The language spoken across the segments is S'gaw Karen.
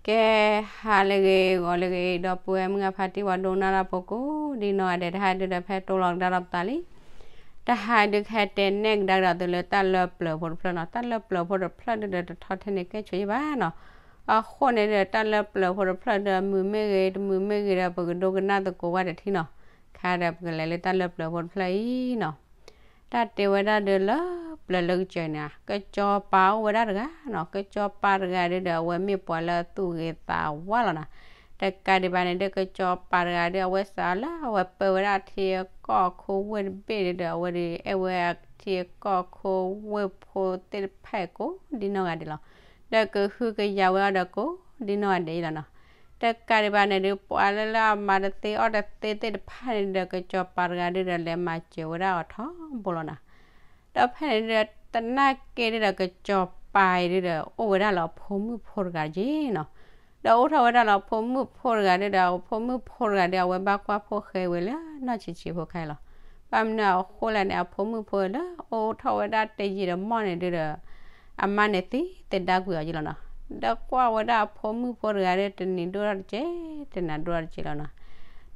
ကဲ ဟါလၢအဂ့ၤ ဂီၤလၢအဂ့ၤ ဒီပုၢ်ဝဲၢ်မုၢ်ဂၤဖါတံၢ် ပှၤဒိကနၣ်တၢ်ဖိကိးဒ်နီၢ်ဂၤဒဲး တဟါဒုဒီး ဖဲတိၢ်လီၤကဒါဒီးပသးလံ. တဟါဒု ကဟဲတဲနဲၣ်ကဒါကဒီးသုလၢတၢ်လၢပျၢၤဖိတဖျၢၣ်နီၤ. တၢ်လၢပျၢၤဖိတဖျၢၣ်ဒုဒီး တထီထဲန့ၣ် ကဲဆိယဘၣ်နီၤ. အဃိန့ၣ်ဒီး တၢ်လၢပျၢၤဖိတဖျၢၣ်ဒီး မုာ်မ့ၢ်ဂ့ၤ တမုာ်မ့ၢ်ဂ့ၤဒီး ပကဒိကနၣ်သကိးဝဲတထံၣ်နီၤ. ခဲဒီး ပကလဲၤလၢတၢ်လၢပျၢၤဖိတဖျၢၣ်အံၤနီၤ. တၢ်တဲဝဲဒၣ်ဒီး လၢပျၢၤလၢကစၢၢ်န့ၣ် ကစီၤပၤအိၣ်ဝဲဒၣ်တဂၤနီၤ. ကစီၤပၤတဂၤဒုဒီး အဝဲမ့ၢ်ပှၤလၢအသူၣ်ဂ့ၤသးဝါလီၤနီၤ. တကးဒံးဘၣ်န့ၣ်ဒီး ကစီၤပၤတဂၤဒီး အဝဲစးလၢအဝဲပၢဝဲဒၣ်ထံအကီၢ်အခိၣ်ဝ့ၢ်တဘ့ၣ်ဒုဒီး အဝဲဒုးအဲၣ်ဝဲထံအကီၢ်အခိၣ်ဝ့ၢ်ဖိသ့ၣ်တဖၣ်ကိးဒ်နီၢ်ဂၤဒဲးလီၤ. ဒီးကဟုကယာ်ဝဲအီၤဒီးကိးဒ်နီၢ်ဂၤဒဲးအံၤလီၤနီၤ. တကးဒံးဘၣ်န့ၣ်ဒီး ပှၤလၢလၢအမၤတသ့အီၣ်တသ့သ့ၣ်တဖၣ်န့ၣ်ဒီး ကစီၤပၤတဂၤဒုဒီး လဲၤမၤစၢၤဝဲဒၣ်အီၤထီဘိလီၤနီၤ. ဒီးဖဲန့ၣ်ဒီး သနာ်က့ဒုဒီး ကစီၤပၤအံၤဒုဒီး အိၣ်ဝဲဒၣ်လၢအဖိမုၣ်ဖိတဂၤတက့ၢ်နီၤ. ဒီးအိၣ်ထီၣ်ဝဲဒၣ်လၢအဖိမုၣ်ဖိတဂၤဒုဒီး အဖိမုၣ်ဖိတဂၤဒီး အဝဲဘၣ်ကွၢ်ဖိဃဲဝဲလၢနီၢ်ဆံးဆံးဖိခါအံၤလီၤ. ဘၣ်မနုၤအဃိလဲၣ်န့ၣ် အဖိမုၣ်ဖိလၢ အိၣ်ထီၣ်ဝဲဒၣ်တယံာ်တမီၢ်န့ၣ်ဒုဒီး အမါန့ၣ်သံသဒါကွံာ်အီၤယ့ၣ်လီၤနီၤ. ဒီးကွၢ်ဝဲဒၣ်အဖိမုၣ်ဖိတဂၤဒီး တနံၤဒိၣ်ထီၣ်တက့ၢ် တနၤဒိၣ်ထီၣ်တက့ၢ်လီၤနီၤ.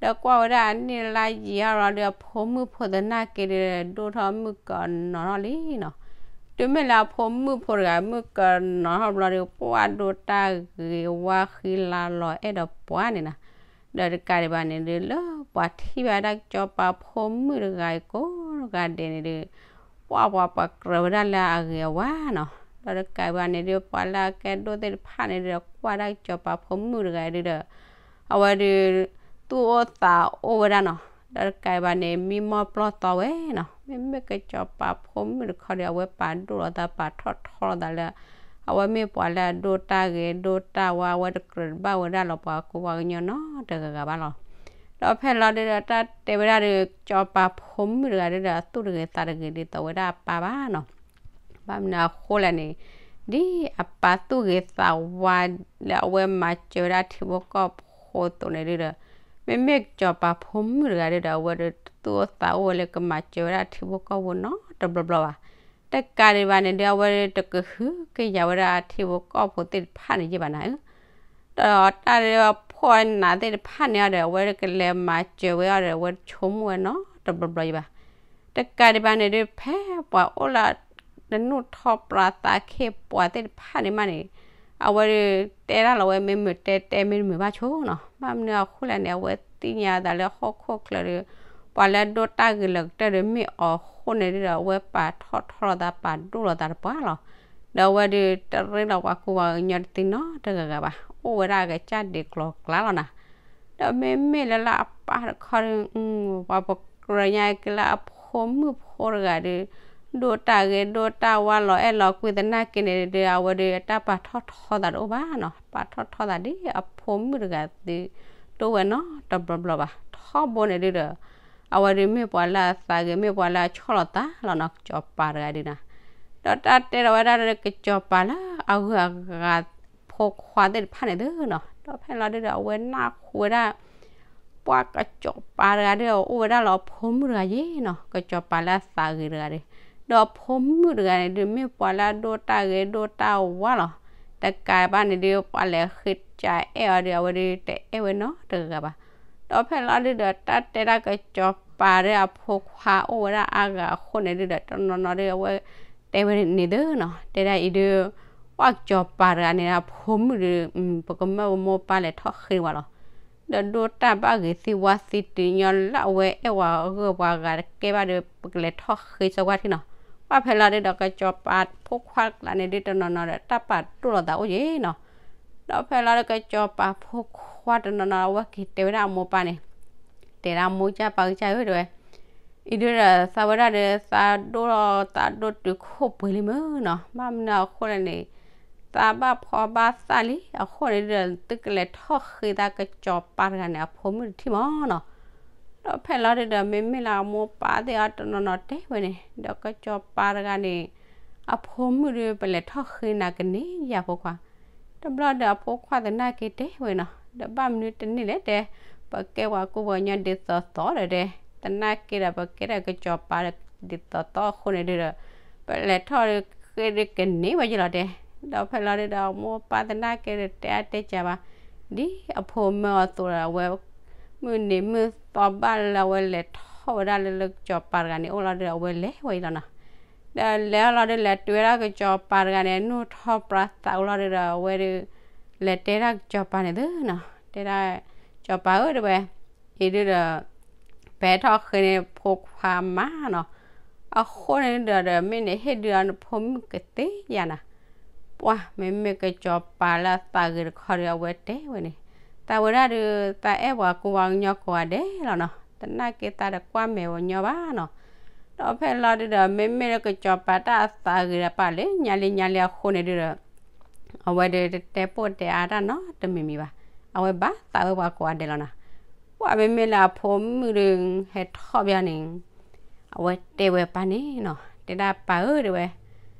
ဒီးကွၢ်ဝဲဒၣ်အနံၣ်လါယံာ်အါလီၤဒီး အဖိမုၣ်ဖိသနာ်က့ဒုဒီး ဒိၣ်ထီၣ်မုၣ်ကနီၤထီၣ်လံနီၤ. တုၤမ့ၢ်လၢအဖိမုၣ်ဖိတဂၤ မုၣ်ကနီၤထီၣ်ဘျီဒီး ပှၢ်ဒိတၢ်ဂ့ၤဝါဃံလၤလီၤအဲၣ်ဒီးပှၤန့ၣ်နီၤ. ဒီးတကးဒံးဘၣ်န့ၣ်ဒု လၢပှၤထံၣ်ဘၣ်ဒၣ်ကစီၤပၤဖိမုၣ်တဂၤအံၤကိးဂၤဒဲးန့ၣ်ဒု ပှၤပှၤပှၤကြၢးဝဲဒၣ်လၢအဂ့ၤအဝါနီၤ. ဒီးတကးဒံးဘၣ်န့ၣ်ဒု ပှၤလၢအကဲဒိၣ်သ့ၣ်တဖၣ်န့ၣ်ဒု ကွၢ်ဒၣ်ကစီၤပၤဖိမုၣ်တဂၤအံၤဒုဒီး အဝဲဒု သူၣ်အိၣ်သးအိၣ်ဝဲဒၣ်နီၤ. ဒီးတကးဒံးဘၣ်န့ၣ် မံမီၢ်ပျီၢ်သီဝဲနီၤ. မ့မ့ၢ်ကစီၤပၤဖိမုၣ်တခီဒီး အဝဲပာ်ဒိၣ်လီၤသး ပာ်ထီၣ်ထီလီၤသးလၢ အဝဲမ့ၢ်ပှၤလၢအဒိတၢ်ဂ့ၤဒိတၢ်ဝါ အဝဲတကြၢးတဘၣ်ဝဲဒၣ်လၢပှၤကူပှၤကညီနီတဂၤဂၤဘၣ်လီၤ. ဒီးဖဲလီၤဒုဒီး တၢ်တဲဝဲဒၣ်ဒီး ကစီၤပၤဖိမုၣ်တဂၤဒုဒီး အသူၣ်တဂ့ၤသးတဂ့ၤဒ်သိးဝဲဒၣ်အပၢ်ဘၣ်နီၤ. ဘၣ်မနုၤအဃိလဲၣ်န့ၣ် ဒ်အပၢ်သူၣ်ဂ့ၤသးဝါလၢအဝဲမၤစၢၤဝဲဒၣ်ထံဖိကီၢ်ဖိအသိးန့ၣ်ဒုဒီး မ့မ့ၢ်ကစီၤပၤဖိမုၣ်တဂၤဒုဒီး အဝဲဒုးသူၣ်အိၣ်သးအိၣ်ဝဲလၢကမၤစၢၤဝဲဒၣ်ထံဖိကီၢ်ဖိနီတဘျီဘျီဘၣ်. တကးဒံးဘၣ်န့ၣ်ဒု အဝဲဒုးတကဟုကယာ်ဝဲဒၣ်ထံဖိကီၢ်ဖိသ့ၣ်တဖၣ်န့ၣ်ယဲၢ်ဘၣ်နၤ. ဒီးတၢ်လၢဖှီၣ်နးသ့ၣ်တဖၣ်န့ၣ်အီၤဒီး အဝဲဒုးကလဲၤမၤစၢၤဝဲအီၤဒီး အဝဲဆိကမိၣ်ဝဲနီတဘျီဘျီယဲၢ်ဘၣ်. တကးဒံးဘၣ်န့ၣ်ဒု ဖဲပှၤအိၣ်လၢ တနူၢ်ထီၣ်ပျၢ်သးခ့ပှၤသ့ၣ်တဖၣ်န့ၣ်မးန့ၣ် အဝဲဒုးတဲတၢ်လီၤဝဲ မ့ၢ်မုာ်တဲတဲ မ့ၢ်တမုာ်ဘၣ်ဆိနီၤ. ဘၣ်မနုၤအဃိလဲၣ်န့ၣ် အဝဲသ့ၣ်ညါအသးလၢဟီၣ်ခိၣ်ချၢဒီး ပှၤလၢအဒိတၢ်ဂ့ၤလၢာ်ကတၢၢ်ဒီးမ့ၢ်အီၤအဃိန့ၣ်ဒုဒီး အဝဲပာ်ထီၣ်ထီလီၤသး ပာ်ဒိၣ်လီၤသးတပှၢ်လီၤ. ဒီးအဝဲဒုးတရ့လီၤပှၤကူပှၤကညီတသ့နီတဂၤဂၤဘၣ်. အိၣ်ဝဲဒၣ်အကစၢ်ဒံးကျီၤကျါလီၤနၤ. ဒီးမ့မ့ၢ်လၢလၢအပၢ်တခီဒီး ပှၤပကြၢးညါက့ၤလၢအဖိမုၣ်ဖိတဂၤဒီး ဒိတၢ်ဂ့ၤဒိတၢ်ဝါလီၤအဲၣ်လီၤကွံသနာ်က့န့ၣ်ဒီး အဝဲဒုးတၢ်ပာ်ထီၣ်ထီသးတအိၣ်ဘၣ်နီၤ. ပာ်ထီၣ်ထီသးဒ်အဖိမုၣ်တဂၤဒုး တအိၣ်ဝဲနီတဘျီဘျီဘၣ်. ထီဘိန့ၣ်ဒုးဒီး အဝဲဒုးမ့ၢ်ပှၤလၢအသးဂ့ၤ မ့ၢ်ပှၤလၢအဆီၣ်လီၤသးလီၤနီၤ ကစီၤပၤတဂၤဒုးနၤ. ဒီးတၢ်တဲထီၣ်ဝဲဒၣ်လၢကစီၤပၤလၢအဂုၤအဂၤ ဖိခွါသ့ၣ်တဖၣ်န့ၣ်သုနီၤ. ဒီးဖဲလီၤဒုးဒီး အဝဲနၢ်ဟူဝဲဒၣ် ပှၤကစီၤပၤတဂၤဒုး အိၣ်ဝဲဒၣ်လၢအဖိမုၣ်တဂၤယဲၢ်နီၤ. ကစီၤပၤလၢအသးဂ့ၤတဂၤဒီး ဒီးအဖိမုၣ်တဂၤန့ၣ်ဒုး မ့ၢ်ပှၤလၢအဒိတၢ်ဂ့ၤဒိတၢ်ဝါလီၤ. တကးဘၣ်န့ၣ်ဒုး ပှၤလဲၤဃ့စးအဲၣ်အီၤဒီး အဝဲဒုးတအဲၣ်ဝဲနီတဂၤဘၣ်. ဒီးဖဲလီၤဒုးဒီး တၢ်တဲဒၣ်ကစီၤပၤဒီးအဖိခွါအိၣ်ဝဲဒၣ်အါဂၤအဃိန့ၣ်ဒုးဒီး တနီၤနီၤဒုး အဝဲတဲဝဲန့ၣ်သုနီၤ. တဲဒၣ်အံၤဒုး ပှၤကစီၤပၤတဂၤန့ၣ် အဖိမုၣ်ဒုး ပကမၢပမိၢ်ပၢ်လဲၤထီၣ်ဃ့ဝဲလီၤ. ဒီးဒိတၢ်ဘၣ်ဂ့ၤသံဝါသံတုၤညီလၢအဝဲအဲၣ်ဝဲဂုၤပှၤဂၤတကဲဘၣ်ဒီး ပကလဲၤထီၣ်ဃ့စီကွၢ်ထံနီၤ. ဘၣ်ဖဲလီၤဒုးဒီး ကစီၤပၤဖိခွါတကျးန့ၣ်ဒုး တနီၤနီၤဒီး တၢ်ပာ်ဒိၣ်လီၤသးအိၣ်ယဲၢ်နီၤ. ဒီးဖဲလီၤဒုး ကစီၤပၤဖိခွါတနီၤနီၤ အဝဲက့ၤတဲဝဲဒၣ်အမိၢ်ပၢ်န့ၣ် တဲဒၣ်မိၢ်ကၢ်ပၢ်ကစၢ်ဧၢ တဲဝဲ အံၤဒုးဒီး သးဝဲဒၣ်ဒီး သးဒိၣ်ထီၣ်သးဒိၣ်တုၤခိၣ်ပှ့ၤလံမ့ၢ်နီၤ. ဘၣ်မနုၤအဃိလဲၣ်န့ၣ် သးဘၣ်ဖှီဘၣ်သၣ်လံ အဃိန့ၣ်ဒုးဒီး သုကလဲၤထီၣ်ဃ့သးကစီၤပၤတဂၤန့ၣ် အဖိမုၣ်တထံၣ်မ့ၢ်နီၤ. ဒီးဖဲလီၤဒုးဒီး မ့မ့ၢ်လၢအမိၢ်ပၢ်သ့ၣ်အီၤတနီၤနီၤတဲဝဲန့ၣ် ဒီးကစီၤပၤတဂၤန့ၣ် အဖိမုၣ်ဒုး ပလဲၤထီၣ်ဃ့နၤကန့ၢ်ယၤဖိခွါ. တဘျီဒီးအဖိခွါသနာ်က့တဲဝဲနီၤ ဒီးဘၣ်မနုၤတန့ၢ်လဲၣ်တဲ ပကဲပှၤကူပှၤကညီဒ်သိးသိးဒီးတဲ သနာ်က့ဒီးပကဲဒၣ်ကစီၤပၤဒ်သိးသိးအဃိန့ၣ်ဒုးဒီး ပလဲၤထီၣ်ဃ့ဒုးကန့ၢ်ဝဲယဲၢ်လီၤတဲ ဒီးဖဲလီၤဒုဒီး အမိၢ်ပၢ်သနာ်က့ဒီးတဲအါတဲကၢဘၣ်, ဒ်အဖိမၢအီၤသိးဒီး အဝဲ မုၢ်နံၤမုၢ်သီဘၣ်လၢအဝဲလဲၤထီၣ်ဝဲဒၣ်လၢကစီၤပၤတဂၤန့ၣ်အိၣ်လီၤဒုဒီး အဝဲလဲၤဝဲအံၤလီၤနီၤ. ဒီးလဲၤအီၤလီၤဒု လဲၤတုၤဝဲဒၣ်ကစီၤပၤတဂၤန့ၣ် အနူၢ်ထီၣ်ပြးသးအိၣ်လီၤဒုဒီး အဝဲဒု လဲၤတဲဒၣ်ကစီၤပၤန့ၣ်သုနီၤ, တဲဒၣ် စီၤပၤဧၢ တဲဝဲ, အံၤဒုဒီး ပဟဲထီၣ်ဃ့န့ၢ်ဖိခွါမးနီၤ, အဃိန့ၣ်ဒုဒီး မ့ၢ်နဟ့ၣ်ဒုဒီးနဖိမုၣ်ကသ့ဧါနၤ, ပှၢ် မ့မ့ၢ်ကစီၤပၤလၢအသးဂ့ၤတခီဒီး အဝဲတဲဝဲန့ၣ်, သးဝဲဒၣ်ဒု သးအဲၣ်ပှၤကူပှၤကညီကိးဂၤဒဲးလီၤနီၤ, သနာ်က့သးတကွၢ်မဲာ်ပှၤကညီဘၣ်နီၤ. ဒီးဖဲလီၤဒုဒီး မ့မ့ၢ်လၢကစီၤပၤတၢ်အသးဂ့ၤဒီးပာ်လၢညါလံညါလံအဃိန့ၣ်ဒုဒီး အဝဲဒုတတဲပိာ်တဲအါတၢ်နီတမံၤမံၤဘၣ်, အဝဲဘၣ်သးဝဲပှၤကိးဂၤဒဲးလီၤနီၤ. ပှၢ် မ့မ့ၢ်လၢအဖိမုၣ်ဒု ဟဲထီၣ်ဘၣ်န့ၣ် အဝဲတဲဝဲပၢ်န့ၣ်နီၤ, တဲဒၣ်ပၢ်ဧၢ တဲဝဲ,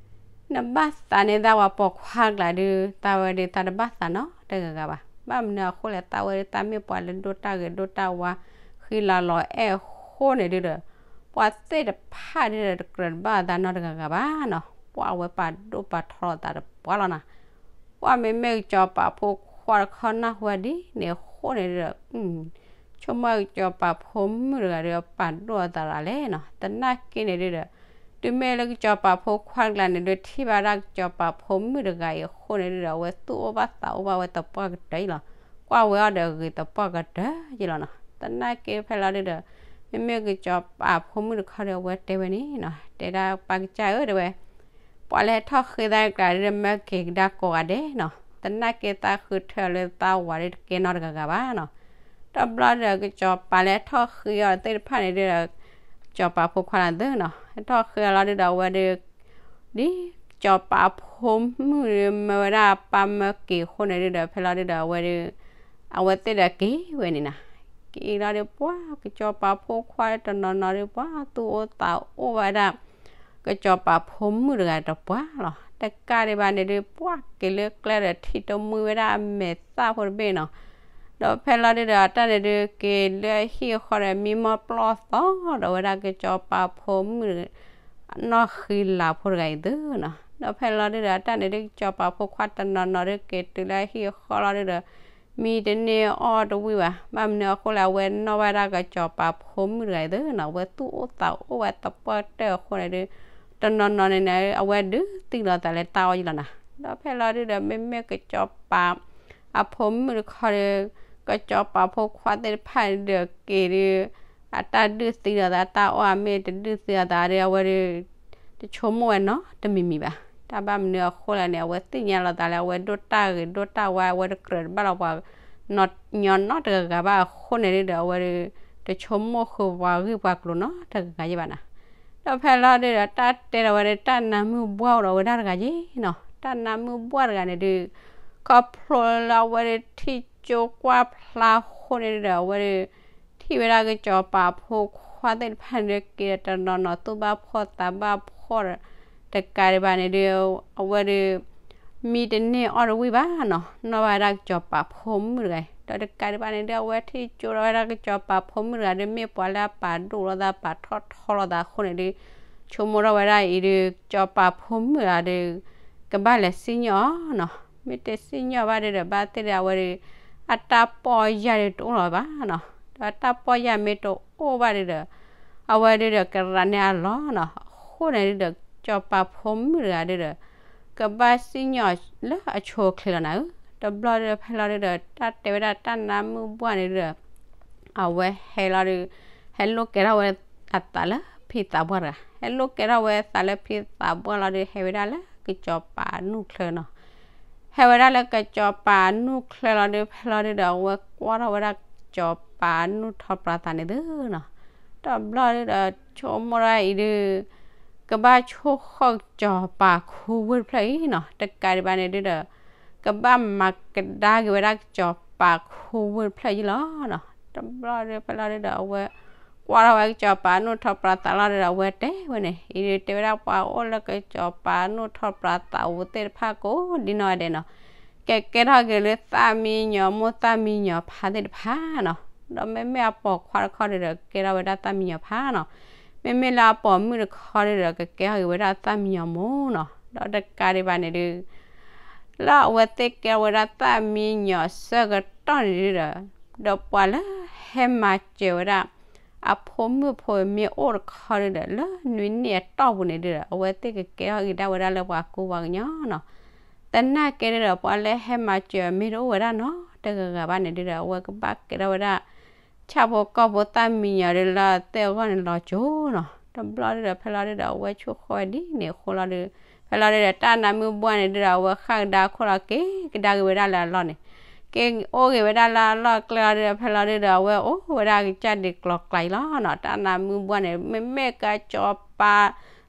နဘၣ်သးန့ၢ်သးပှၤပိာ်ခွါကျါဒု သးဝဲဒု သးတဘၣ်သးနီတဂၤဂၤဘၣ်. ဘၣ်မနုၤအဃိလဲၣ် သးဝဲဒု သးမ့ၢ်ပှၤလၢဒိၣ်တၢ်ဂ့ၤဒိၣ်တၢ်ဝါ ဃံလၤလီၤအဲၣ်အဃိန့ၣ်ဒုဒီး ပှၤသ့ၣ်တဖၣ်ဒုဒီး တကြၢးတဘၣ်သးနီတဂၤဂၤဘၣ်နီၤ. ပှၢ် အဝဲပာ်ဒိၣ်ပာ်ထီလီၤသးတပှၢ်လီၤနီၤ. ပှၢ် မ့မ့ၢ်ကစီၤပၤဖိခွါတခီနၢ်ဟူဒ်န့ၣ်အဃိန့ၣ်ဒုဒီး ဆိကမိၣ်ကစီၤပၤဖိမုၣ်တဂၤဒီး ပာ်ဒိၣ်အသးတဂၤလဲၣ်နီၤ. သနာ်က့န့ၣ်ဒုဒီး တုၤမ့ၢ်လၢကစီၤပၤဖိခွါတကျါန့ၣ်ဒု ထံၣ်ဘၣ်ဒၣ်ကစီၤပၤဖိမုၣ်တဂၤအံၤအဃိန့ၣ်ဒုဒီး အဝဲသူၣ်အိၣ်ဘၣ်သးအိၣ်ဘၣ်ဝဲသပှၢ်ကတၢၢ်အံၤလီၤ. ကွၢ်ဝဲအီၤဒီးအဂ့ၤသပှၢ်ကတၢၢ်ယံလီၤနီၤ. သနာ်က့ဖဲလီၤဒုဒီး မ့မ့ၢ်ကစီၤပၤဖိမုၣ်တခီဒီး အဝဲတဲဝဲန့ၣ်နီၤ, တဲဒၣ်ပၢ်ကစၢ်ဧၢ တဲဝဲ, ပှၤလၢဟဲထီၣ်ဃ့သးတကျါဒုဒီး မၢက့ၤကဒါကိးဂၤဒဲးနီၤ. သနာ်က့သးဃုထၢလၢသးဝၤဒု တကဲနီတဂၤဂၤဘၣ်နီၤ. တဘျီဒီး ကစီၤပၤလၢဟဲထီၣ်ဃ့အီၤသ့ၣ်တဖၣ်န့ၣ်ဒုဒီး ကစီၤပၤဖိခွါန့ၣ်သုနီၤ, ဟဲထီၣ်ဃ့အီၤလီၤဒုဒီး အဝဲဒု ဒ်ကစီၤပၤဖိမုၣ်ဒု မၢဝဲဒၣ်ပၢ်မၢက့ၤအဃိန့ၣ်ဒုဒီး ဖဲလီၤဒုဒီး အဝဲဒု အဝဲသ့ၣ်ဒီးက့ၤဝဲန့ၣ်နီၤ. က့ၤလီၤဒု ပှၢ် ကစီၤပၤဖိခွါတနီၤနီၤဒု ပှၢ်သူၣ်အိၣ်သးအိၣ်ဝဲဒၣ် ကစီၤပၤဖိမုၣ်တဂၤတပှၢ်လီၤ. တကးဒံးဘၣ်န့ၣ်ဒု ပှၢ်က့ၤလၢကျဲဒီး ထံၣ်တမှံဝဲဒၣ်အမဲာ်သၣ်ဖိတဘ့ၣ်နီၤ. ဒီးဖဲလီၤဒုဒီး အတၢ်န့ၣ်ဒု က့ၤလၢအဟံၣ်အဃီဒီး မံမီၢ်ပျီၢ်သီဒီးဝဲဒၣ်ကစီၤပၤဖိမုၣ် နီၢ်ဃံလၤဖိတဂၤအံၤသုနီၤ. ဒီးဖဲလီၤဒုဒီး အတၢ်န့ၣ်ဒု ကစီၤပၤဖိခွါတနီၤနီၤဒု က့ၤတုၤလၢအဟံၣ်အဃီလီၤဒုဒီး မံတန့ၢ်အီၣ်တဝံၣ်ဘၣ်. ဘၣ်မနုၤအဃိလဲၣ် အဝဲနီၣ်ဘၣ်ဒၣ်ကစီၤပၤဖိမုၣ်တဂၤအံၤသုနီၤ, အဝဲသူၣ်အိၣ်သးအိၣ်ဝဲသပှၢ်ကတၢၢ်အဃိန့ၣ်ဒု တနီၤနီၤန့ၣ်န့ၣ် အဝဲဒုးသံလီၤသးလၢတၢ်အီၣ်ယံလီၤနီၤ. ဒီးဖဲလီၤဒုဒီး မ့မ့ၢ်ကစီၤပၤ အဖိမုၣ်တခီဒီး ကစီၤပၤဖိခွါသ့ၣ်တဖၣ်န့ၣ်ဒုးက့ၤဒုး အတၢ်ဒုးသံလီၤသး တၢ်အီၣ်အမ့ၢ်တဒုးသံလီၤသးဒီး အဝဲဒုး တဆိကမိၣ်ဝဲနီတမံၤမံၤဘၣ်. တၢ်ဘၣ်မနုၤအဃိလဲၣ်န့ၣ် အဝဲသ့ၣ်ညါလီၤသးလၢအဝဲဒိၣ်တၢ်ဂ့ၤဒိၣ်တၢ်ဝါ အဝဲတကြၢးတဘၣ်လီၤပှၤ ညီနီတဂၤဂၤဘၣ်အဃိန့ၣ်ဒုဒီး အဝဲဒုး တဆိကမိၣ်ဃုာ်ပှၤဂံၢ်ပှၤကျိၤနီတဂၤဂၤဘၣ်နီၤ. ဒီးဖဲလီၤဒုဒီး တၢ်တဲဒီးဝဲဒၣ် တၢ်နါမုၢ်ဘှၣ်အိၣ်ဒီးဝဲဒၣ်တဂၤယ့ၤနီၤ. တၢ်နါမုၢ်ဘှၣ်တဂၤန့ၣ်ဒုး ခီဖျိလၢအဝဲဒုးထံၣ်ကၠိကွၢ်ဖျါအဃိန့ၣ်ဒုဒီး အဝဲဒုး ထံၣ်ဝဲဒၣ်ကစီၤပၤဖိခွါသ့ၣ်တဖၣ်န့ၣ်ဒုး က့ၤဒီးတနီၤနီၤ သူၣ်ဘၣ်ဖှီၣ်သးဘၣ်ဖှီၣ်ဒီး တကးဒံးဘၣ်န့ၣ်ဒုး အဝဲဒုး မံတန့ၢ်အီၣ်တဝံၣ်ဘၣ်နီၤ, နီၣ်ဘၣ်ဝဲဒၣ်ကစီၤပၤဖိမုၣ်တဂၤအံၤ ဒီးတကးဒံးဘၣ်န့ၣ်ဒုး အဝဲထံၣ်ကၠိဒီးဝဲဒၣ်ကစီၤပၤဖိမုၣ်တဂၤဒီး မ့ၢ်ပှၤလၢအပာ်ဒိၣ်လိာ်သးပာ်ထီၣ်ထီလိာ်သးအဃိန့ၣ်ဒုး ဆိကမိၣ်ထီၣ်ဝဲဒၣ်အံၤဒုး ကစီၤပၤဖိမုၣ်တဂၤဒီး ကဘၣ်လဲၤစံၣ်ညီၣ်အီၤနီၤ, မ့ၢ်တစံၣ်ညီၣ်ဘၣ်ဒုးဒီး ဘၣ်သ့ၣ်ဒီးအဝဲဒုး အတၢ်ပီၢ်ယၢ်ဒုးတအိၣ်လီၤဘၣ်နီၤ, ဒီးတၢ်ပီၢ်ယၢ်မ့ၢ်တအိၣ်ဘၣ်ဒုးဒီး အဝဲဒုးဒီးကရၤန့ၢ်အလီၢ်နီၤ, အဃိန့ၣ်ဒုးဒီး ကစီၤပၤဖိမုၣ်တဂၤဒုးဒီး ကဘၣ်စံၣ်ညီၣ်လၢအဆိအချ့လီၤနၤဧၢ, တဘျီဒုးဒီးဖဲလီၤဒုးဒီး တၢ်တဲဝဲဒၣ်တၢ်နါမုၢ်ဘှၣ်န့ၣ်ဒုးဒီး အဝဲဟဲလီၤဒုး ဟဲလိာ်ကဲထီၣ်ဝဲအသးလၢဖံသးပှၢ်တဂၤ, ဟဲလိာ်ကဲထီၣ်ဝဲအသးလၢဖံသးပှၢ်လီၤဒုး ဟဲဝဲဒၣ်လၢကစီၤပၤအနူၢ်ချၢနီၤ, ဟဲဝဲဒၣ်လၢကစီၤပၤအနူၢ်ချၢလီၤဒုး ဖဲလီၤဒုးဒီး အဝဲကွၢ်ထီၣ်ဝဲဒၣ်ကစီၤပၤအနူၢ်ထီၣ်ပြးသးန့ၣ်သုနီၤ, တဘျီဒုးဒီး ဆိကမိၣ်ဒၣ်အံၤဒုး ကဘၣ်ဆိၣ်ဃီၣ်ကစီၤပၤခူဝ့ၢ်တဖျၢၣ်အံၤနီၤ, တကးဒံးဘၣ်န့ၣ်ဒုးဒီး ကဘၣ်မၤကဒါက့ၤဝဲဒၣ်ကစီၤပၤခူဝ့ၢ်တဖျၢၣ်အံၤလီၤနီၤ, တဘျီဒုးဖဲလီၤဒုးဒီး အဝဲ ကွၢ်ထီၣ်ဝဲကစီၤပၤအနူၢ်ထီၣ်ပြးသးလီၤဒုးဒီး အဝဲတဲဝဲန့ၣ် အံၤဒုးတဲဝဲဒၣ်ပှၤအိၣ်လၢကစီၤပၤအနူၢ်ထီၣ်ပြးသးအူသ့ၣ်တဖၣ်ကိးဒ်နီၢ်ဂၤဒဲးနီၤ, ကကဲထီၣ်က့ၤလၢသၣ်မံညီၤမိၢ်သၣ်မံညီၤဖါသ့ၣ်တဖၣ်နီၤ, ဒီးမ့မ့ၢ်အပိာ်ခွါတခီဒုးဒီး ကကဲထီၣ်ဝဲဒၣ်သၣ်မံညီၤဖါနီၤ, မ့မ့ၢ်လၢအပိာ်မုၣ်တခီဒုးဒီး ကကဲထီၣ်က့ၤဝဲဒၣ်သၣ်မံညီၤမိၢ်နီၤ, ဒီးတကးဒံးဘၣ်န့ၣ်ဒုး လၢအဝဲသ့ၣ်ကဲထီၣ်ဝဲဒၣ်သၣ်မံညီၤဆၢကတီၢ်န့ၣ်ဒုဒီး, ဒီးပှၤလၢဟဲမၤစၢၤဝဲဒၣ် အဖိမုၣ်ဖိမ့ၢ်အိၣ်တခီဒုဒီး လၢနွံနံၣ်အတီၢ်ပူၤန့ၣ်ဒုဒီး အဝဲသ့ၣ်ကကဲထီၣ်က့ၤဒၣ်ဝဲဒၣ်လၢပှၤကူပှၤကညီနီၤ. သနာ်က့ဒုဒီး ပှၤလၢဟဲမၤစၢၤမ့ၢ်တအိၣ်ဝဲဒၣ်နီတဂၤဂၤဘၣ်န့ၣ်ဒုဒီး အဝဲကဘၣ်ကဲထီၣ်ဝဲဒၣ် ဆၣ်ဖိကီၢ်ဖိသၣ်မံညီၤဒုလၢအသ့ၣ်အဂီၢ်န့ၣ်လီၤကၠိနီၤ. တဘျီဒုဒီး ဖဲလီၤဒုဒီး အဝဲဆိၣ်ဃီဝဲဒ်န့ၣ်အဃိလီၤဒု, ဖဲလီၤဒုဒီး တၢ်နးမုၢ်ဘှၢ်န့ၣ်ဒုဒီး အဝဲဃၣ်ကဒါခိၣ်လီၤ က့ၤကဒါက့ၤဝဲဒၣ်လၢအလီၢ်န့ၣ်, က့ၤအိၣ်က့ၤဝဲဒၣ်လၢအလီၢ်ကျဲလီၤဒုဒီး ဖဲလီၤဒုဒီး အဝဲအိၣ်ဝဲဒၣ်ကစၢ်ဒံးကျီၤကျါအံၤလီၤနီၤ. တၢ်နးမုၢ်ဘှၢ်န့ၣ် မ့မ့ၢ်ကစီၤပၤ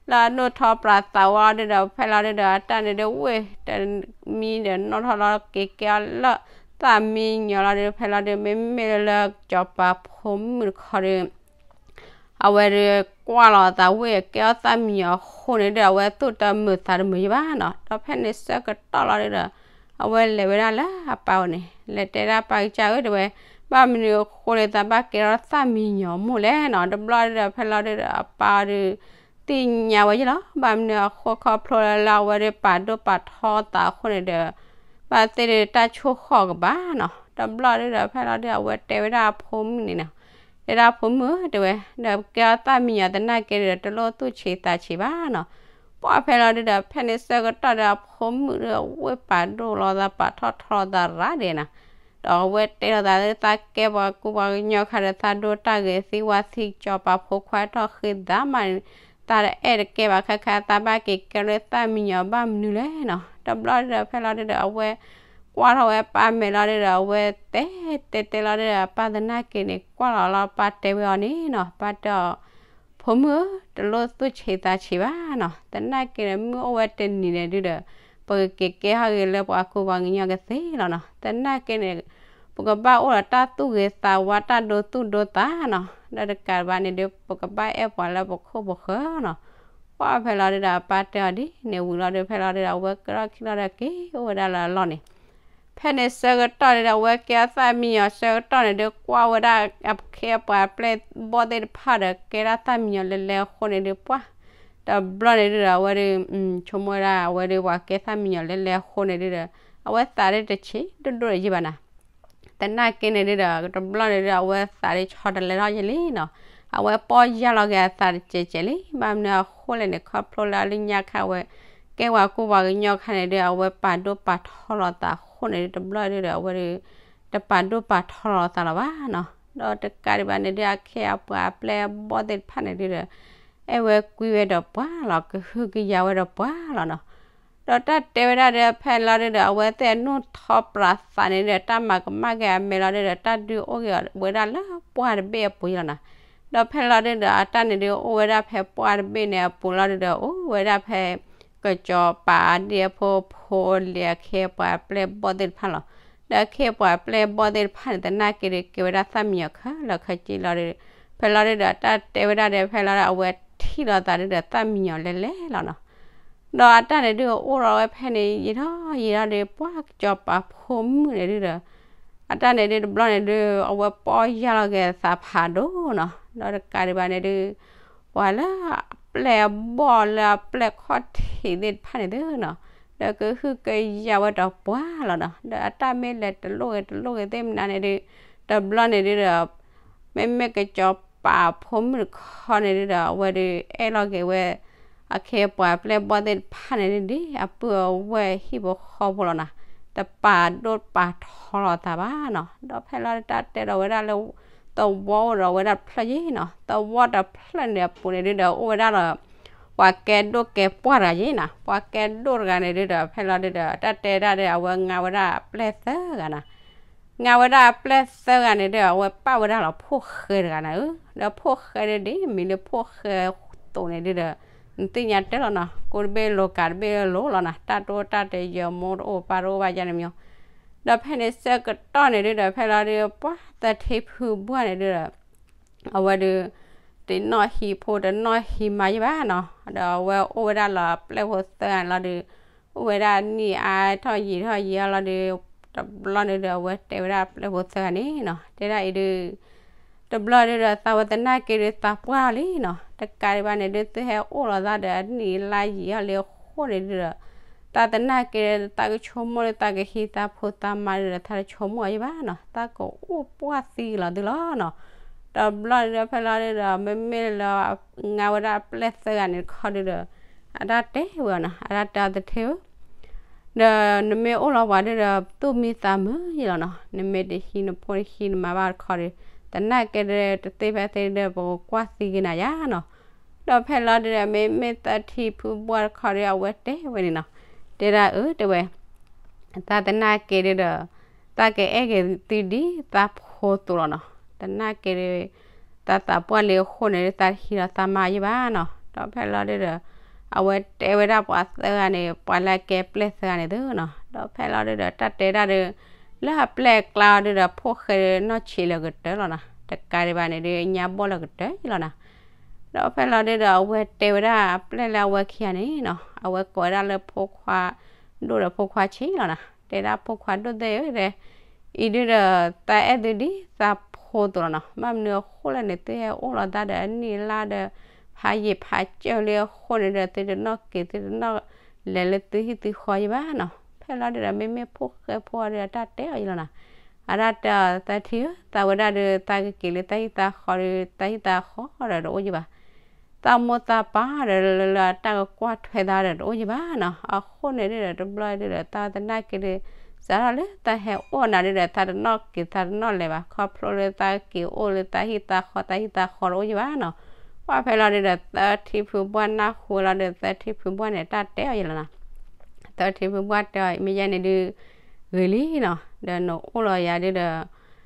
လၢအဒိၣ်ထီပြးသးဝဲလီၤဒုဒီး ဖဲလီၤဒုဒီး အတၢ်န့ၣ်ဒု ဝ့ၢ်တမံဒီးနီၣ်ထီၣ်လီၤ က့ၤကဲအီၤလၢသၣ်မံညီၤလီၤဒု, ဖဲလီၤဒု မ့မ့ၢ်လၢကစီၤပၤဖိမုၣ်တခီဒု အဝဲဒုကွၢ်လီၤအသးဝ့ၢ်ကဲအီၤသၣ်မံညီၤအဃိန့ၣ်ဒု အဝဲသူၣ်တမုာ်သးတမုာ်ယဘၣ်နီၤ. ဒီးဖဲန့ၣ်ဆၢကတီၢ်လီၤဒုဒီး အဝဲလဲၤဝဲဒၣ်လၢအပၢ်အအိၣ်န့ၣ် လဲၤတဲဒၣ်ပၢ်ကစၢ်ဧၢ တဲဝဲ, ဘၣ်မနုၤအဃိလၢသးဘၣ်ကဲထီၣ်သၣ်မံညီၤမိၢ်လဲၣ်နီၤ. တဘျီဒုဒီး ဖဲလီၤဒုဒီး အပၢ်အီၤဒု သ့ၣ်ညါဝဲယလီၤ. ဘၣ်မနုၤအဃိ ခီဖျိလၢအဝဲဒုပာ်ဒိၣ်ပာ်ထီသးအဃိန့ၣ်ဒီး ဘၣ်သ့ၣ်ဒုတၢ်ဆိၣ်ဃီၣ်ကဘၣ်နီၤ. တဘျီဒုဒီး ဖဲလီၤဒု အဝဲတဲဝဲဒၣ်အဖိမုၣ်န့ၣ်နီၤ, တဲဒၣ်ဖိမုၣ်ဧၢ တဲဝဲ, ဒီးကဲအီၤသၣ်မံညီၤသနာ်က့ဒီး တလိၣ်သူၣ်ဆံးသးဆံးဘၣ်နီၤ. ပှၢ်ဖဲလီၤဒုဒီး ဖဲန့ၣ်ဆၢကတီၢ်ဒီး အဖိမုၣ်ဒုအဝ့ၢ်ပာ်ဒိၣ်လီၤသး ပာ်ထီၣ်ထီလီၤသးရးဒဲးနီၤ. ဒီးအဝဲတဲလီၤသးလၢ သးကဲပှၤကူပှၤကညီခါဒီး သးဒိတၢ်ဂ့ၤသံဝါသံ ကစီၤပၤဖိခွါထီၣ်ဃ့သးမးန့ၣ် သးတအဲၣ်တကဲဘၣ် ခါခါ သးဘၣ်က့ၤကဲလၢသၣ်မံညီၤဘၣ်မနုၤလဲၣ်နီၤ. တဘျီဒုဒီး ဖဲလီၤဒုဒီး အဝဲကွၢ်ထီၣ်ဝဲပၢ်မဲာ်လီၤဒုဒီး အဝဲတဲတဲတဲလီၤဒုဒီး ပၢ်သနာ်က့န့ၣ် ကွၢ်လီၤလီၤ ပၢ်တဲဝဲအီၤန့ၣ်နီၤ, ပၢ်တဲအီၤ ဖိမုၣ်ဧၢ တလိၣ်သူၣ်ဆံးသးဆံးဘၣ်နီၤ. သနာ်က့န့ၣ် မုၢ်အိၣ်ဝဲတနံၤန့ၣ်ဒုဒီး ပကက့ၤကဲထီၣ်က့ၤလၢပှၤကူပှၤကညီကသ့လီၤနီၤ. သနာ်က့န့ၣ် ပကဘၣ်အိၣ်ဒီးတၢ်သူၣ်ဂ့ၤသးဝါ တၢ်ဒိသူၣ်ဒိသးနီၤ. ဒီးတကးဒံးဘၣ်န့ၣ်ဒု ပကဘၣ်အဲၣ်ပှၤလၢပခိၣ်ပဃၢၤနီၤ. ပှၢ်ဖဲလီၤဒုဒီး အပၢ်တဲအီၤဒ်န့ၣ်ဝံၤလီၤဒု ဖဲလီၤဒုဒီး အဝဲကဲထီၣ်ခံလီၤဒီး က့ၤအိၣ်ဝဲဒၣ်လၢအလီၢ်န့ၣ် ဖဲန့ၣ်ဆၢကတီၢ်န့ၣ်ဒီး အဝဲကဲအီၤသၣ်မံညီၤဆၢကတီၢ်န့ၣ်ဒီး ကွၢ်ဝဲဒၣ်အခ့အပှၤအပျဲၢ်အဘီၣ်သ့ၣ်တဖၣ်ဒီး ကဲဒၣ်သၣ်မံညီၤလဲၤလဲၤအဃိန့ၣ်ဒီး ပှၢ်တဘျီန့ၣ်ဒုဒီး အဝဲဒု ဆိကမိၣ်ဝဲဒၣ် အဝဲဒု ပှၤကဲသၣ်မံညီၤလဲၤလဲၤအဃိန့ၣ်ဒုဒီး အဝဲသးဒုတဆံးဒိၣ်ဒိၣ်ယံာ်ဘၣ်နၤ. သနာ်က့န့ၣ်ဒုဒီး တဘျီန့ၣ်ဒု အဝဲသးဒုဆီတလဲထီၣ်ယံာ်လံနီၤ. အဝဲပီၢ်ယၢ်လီၤက့ၤအသးတစဲးစဲးလံ. ဘၣ်မနုၤအဃိလဲၣ်န့ၣ် ခီဖျိလၢအလၢညါခါဝဲ ကဲပှၤကူပှၤကညီခါန့ၣ်ဒု အဝဲပာ်ဒိၣ်ပာ်ထီလီၤသးအဃိန့ၣ်ဒု တဘျီဒုဒီး အဝဲဒု တပာ်ဒိၣ်ပာ်ထီလီၤသးလၢၤဘၣ်နီၤ. ဒီးတကးဒံးဘၣ်န့ၣ်ဒု အခ့အပှၤအပျဲၢ်အဘီၣ်သ့ၣ်တဖၣ်န့ၣ်ဒုဒီး အဲၣ်ဝဲကွံဝဲဒီးပှၤလီၤ ကဟုကယာ်ဝဲဒီးပှၤလီၤနီၤ. ဒီးတၢ်တဲဝဲဒၣ်ဒီး ဖဲလီၤဒုဒီး အဝဲသ့ၣ်အနီၢ်ထီၣ်ပြးသးန့ၣ်ဒီး တၢ်မၤကမၣ်က့ၤအမဲာ်လီၤဒုဒီး တၢ်ဒုးအိၣ်က့ၤဝဲဒၣ်လၢပှၢ်တဘ့ၣ်အပူၤလီၤနီၤ. ဒီးဖဲလီၤဒုဒီး အတၢ်န့ၣ်ဒု အိၣ်ဝဲဒၣ်ဖဲပှၢ်တဘ့ၣ်န့ၣ်အပူၤလီၤဒုဒီး အိၣ်ဝဲဒၣ်ဖဲ ကစီၤပၤအဒ့အဖိဖိလံၤ အခ့အပှၤအပျဲၢ်အဘီၣ်သ့ၣ်တဖၣ်လီၤ. ဒီးအခ့အပှၤအပျဲၢ်အဘီၣ်သ့ၣ်တဖၣ်န့ၣ် သနာ်က့ဒီး ကဲဝဲဒၣ်သၣ်မံညီၤခဲလၢာ်ခဲဆ့လီၤဒု ဖဲလီၤဒုဒီး တၢ်တဲဝဲဒၣ်ဒီး ဖဲလီၤဒု အဝဲထံၣ်လိာ်သးဒုဒီး သၣ်မံညီၤလဲၤလဲၤလီၤနီၤ. ဒီးအတၢ်န့ၣ်ဒု အိၣ်လီၤဝဲဖဲန့ၣ်ယံာ်ထီၣ်ယံာ်ထီၣ်ဒီး ပှၢ်ကစီၤပၤဖိမုၣ်န့ၣ်ဒုဒီး အတၢ်န့ၣ်ဒု တဘျီန့ၣ်ဒု အဝဲပီၢ်ယၢ်လီၤက့ၤအသးဖးဒိၣ်နီၤ. ဒီးတကးဒံးဘၣ်န့ၣ်ဒု ပှၤလၢအပျဲၢ်အဘီၣ်လၢအပျဲၢ်ခီၣ်ထံးသ့ၣ်တဖၣ်န့ၣ်ဒုနီၤ ဒီးကဟုကယာ်ဝဲဒီးပှၤလီၤနီၤ. ဒီးအတၢ်မ့ၢ်လဲၤတလိၣ်ဂ့ၤတလိၣ်ဂ့ၤသ့ၣ်မနုၤန့ၣ်ဒု တဘျီန့ၣ်ဒုဒီး မ့မ့ၢ်ကစီၤပၤဖိမုၣ်တခီန့ၣ်ဒုဒီး အဝဲဒု အဲၣ်လီၤက့ၤဝဲ အခ့အပှၤအပျဲၢ်အဘီၣ်သ့ၣ်တဖၣ်န့ၣ်ဒု ဒ်အပုၢ်အဝဲၢ်ဟံၣ်ဖိဃီဖိလီၤနီၤ. တပာ်ဒိၣ်ပာ်ထီလီၤသးဘၣ်နီၤ. ဒီးဖဲလီၤဒု တၢ်တဲဒီးဝဲဒၣ်လၢ သဝီအိၣ်ဒီးဝဲဒၣ်တဖျၢၣ်ယံၤနီၤ. သဝီတဖျၢၣ်န့ၣ်အပူၤန့ၣ်ဒုဒီး အိၣ်ဝဲဒၣ်ဒီး ပှၤကဲဒိၣ်ကဲပှၢ်တဂၤယံၤနီၤ. ပှၤကဲဒိၣ်တဂၤန့ၣ်ဒုဒီး ဖဲလီၤဒုဒီး တၢ်တဲဒၣ်ဒီး အဝဲငါဝဲဒၣ်အပျဲၢ်သၢဂၤနီၤ. ငါဝဲဒၣ်အပျဲၢ်သၢဂၤန့ၣ်ဒု အဝဲပာ်ဝဲဒၣ်လီၤဖိၣ်ဃဲတဂၤနၤဧၢ. ဒီးဖိၣ်ဃဲဒုဒ်မံၤလၢဖိၣ်ဃဲသိးန့ၣ်ဒုဒီး နသ့ၣ်ညါတၢ်လီၤနီၤ. ကိးတဘ့ၣ်လိၤ ကးတဘ့ၣ်လိၤလီၤနီၤ. တၢ်တိတၢ်တယၢၤမိၢ်တအိၣ်ပၢ်တအိၣ်ဘၣ်ယါန့ၣ်မီၤ. ဒီးဖဲန့ၣ်ဆၢကတီၢ်န့ၣ်ဒုဒီး ဖဲလီၤဒု ပှၤသထ့ဖုဘှၢ်န့ၣ်ဒုဒီး အဝဲဒု တနီၣ်ဟံးဖိတနီၣ်ဟံးမါယဘၣ်နီၤ. ဒီးအဝဲအိၣ်ဝဲဒၣ်လီၤအပျဲၢ်ဖိသၢဂၤန့ၣ်လီၤဒု အိၣ်ဝဲဒၣ်နံၣ်အါထီၣ်ယံာ်ထီၣ်ယံာ်အါလီၤဒု တဘျီန့ၣ်ဒု အဝဲတဲဝဲဒၣ်အပျဲၢ်ဖိသၢဂၤန့ၣ်နီၤ တဲဒၣ်အံၤဒု တဘျီဒုဒီး သးဝဲသနာ်က့ဒု သးပှၢ်လီၤလံနီၤ. တကးဒံးဘၣ်န့ၣ်ဒု သုဟဲအိၣ်လီၤသးဒီးအနံၣ်အလါယံာ်ထီၣ်လံအဃိန့ၣ်ဒုဒီး တၢ်သနာ်က့ တၢ်ကဆိကမိၣ်လၢတၢ်ကဟံးသးဖိသးမါဒီး တၢ်တဆိကမိၣ်အီၤယဘၣ်နီၤ, တၢ်ကအိၣ်ပှၢ်သံလီၤသုလီၤနီၤ. တဘျီဒီးဖဲလီၤဒီး မ့မ့ၢ်လၢ ငါဝဲဒၣ်အပျဲၢ်သၢဂၤန့ၣ်တခီဒီး အတၢ်တဲဝဲအီၤနီၤ, အတၢ်တဲအီၤသထ့ဧၢ, ဒီးနမ့ၢ်အိၣ်လီၤပှၤဒီး သူၣ်မံသးမုာ်ယလီၤနီၤ, နမ့ၢ်တဟံးနဖိတဟံးနမါဘၣ်တခီဒီး သနာ်က့ဒီး တသ့ဖဲသ့ဒီး ပကကွၢ်သံက့ၤနၤယါနီၤ. ဒီးဖဲလီၤဒုဒီး မ့မ့ၢ်သၢထံဖုဘှၢ်တခီဒီး အဝဲတဲဝဲန့ၣ်နီၤ, တဲဒၣ်အၢ တဲဝဲ, တၢ်သနာ်က့ဒီး တၢ်ကအဲၣ်က့ၤသုဒ်သးဖိသိးလီၤနီၤ. သနာ်က့ဒီး တၢ်သးပှၢ်လံအဃိန့ၣ်ဒီး သးတဟံးလီၤသးမါယဘၣ်နီၤ. ဒီးဖဲလီၤဒုဒီး အဝဲတဲဝဲဒၣ်ပှၤသၢဂၤန့ၣ် ပှၤလၢအကဲပျဲၢ်သၢဂၤန့ၣ်သုနီၤ. ဒီးဖဲလီၤဒုဒီး တၢ်တဲဒၣ်ဒီး လၢအပျဲၢ်အကျါအီၤဒုဒီး ဖိၣ်ဃဲဒီးနီၢ်ဆံးလၢာ်ကတၢၢ်လီၤနီၤ, တကးဒံးဘၣ်န့ၣ်ဒီး ညါဘီၣ်လၢာ်ကတၢၢ်လီၤနီၤ. ဒီးဖဲလီၤဒုဒီး အဝဲတဲဝဲဒၣ်အပျဲၢ်လၢအဝဲခံဂၤန့ၣ်နီၤ, အဝဲကိးဝဲဒၣ်လၢဖိခွါဒိၣ်ဒီးဖိခွါဆံးလီၤနီၤ, တဲဒၣ်ဖိခွါဒိၣ်သ့ၣ်ဧၢ တဲ, အံၤဒုဒီး သးအဲၣ်သုဒ်သးဖိသိးလီၤနီၤ, ဘၣ်မနုၤအဃိလဲၣ်န့ၣ် သုဟဲအိၣ်လီၤသးဒီးအနံၣ်အလါဒီး ဖးယံာ်ဖးစၢၢ်လံအဃိန့ၣ်ဒီး သုတနီၣ်က့ၤ သုတနီၣ်လဲၤလၢသုဟံၣ်သုဃီယဘၣ်နီၤ. ဖဲလီၤဒုဒီး မ့မ့ၢ်ဖိၣ်ဃဲဖိအီၤဒီး အတၢ်တဲအီၤယလီၤနီၤ, အတၢ်တဲအီၤသၢထံဧၢ, သးဝဲဒၣ်ဒီး သးကက့ၤလၢတၢ်ဟံၣ်သးဃီဒီး တၢ်ဟံၣ်သးဃီဒီးတအိၣ်ယဘၣ်, သးမိၢ်သးပၢ်ဒီးလၢလၢအတၢ်ကကွၢ်ထွဲသးဒီးတအိၣ်ယဘၣ်နီၤ. အဃိန့ၣ်ဒုဒီး တဘျီဒုဒီး တၢ်သနာ်က့ဒီး စးထီၣ်လၢတၢ်ဟဲအိၣ်နၤဒုဒီး သးတနီၣ်က့ၤသးတနီၣ်လဲၤဘၣ်, ခီဖျိလၢသးက့ၤအိၣ်လၢတၢ်ဟံၣ်သးဃီ တၢ်ဟံၣ်သးဃီတအိၣ်ယဘၣ်နီၤ. ပှၢ်ဖဲလီၤဒုဒီး သၢထံဖုဘှၢ်နၢ်ဟူလီၤဒီး သၢထံဖုဘှၢ်န့ၣ် တၢ်တဲအီၤယလီၤနီၤ. သၢထံဖုဘှၢ်တဲအီၤ မ့ၢ်ယဲန့ၣ်ဒု ဂ့ၤလံနီၤ, ဒီးနအိၣ်လီၤယၤဒုဒီး တ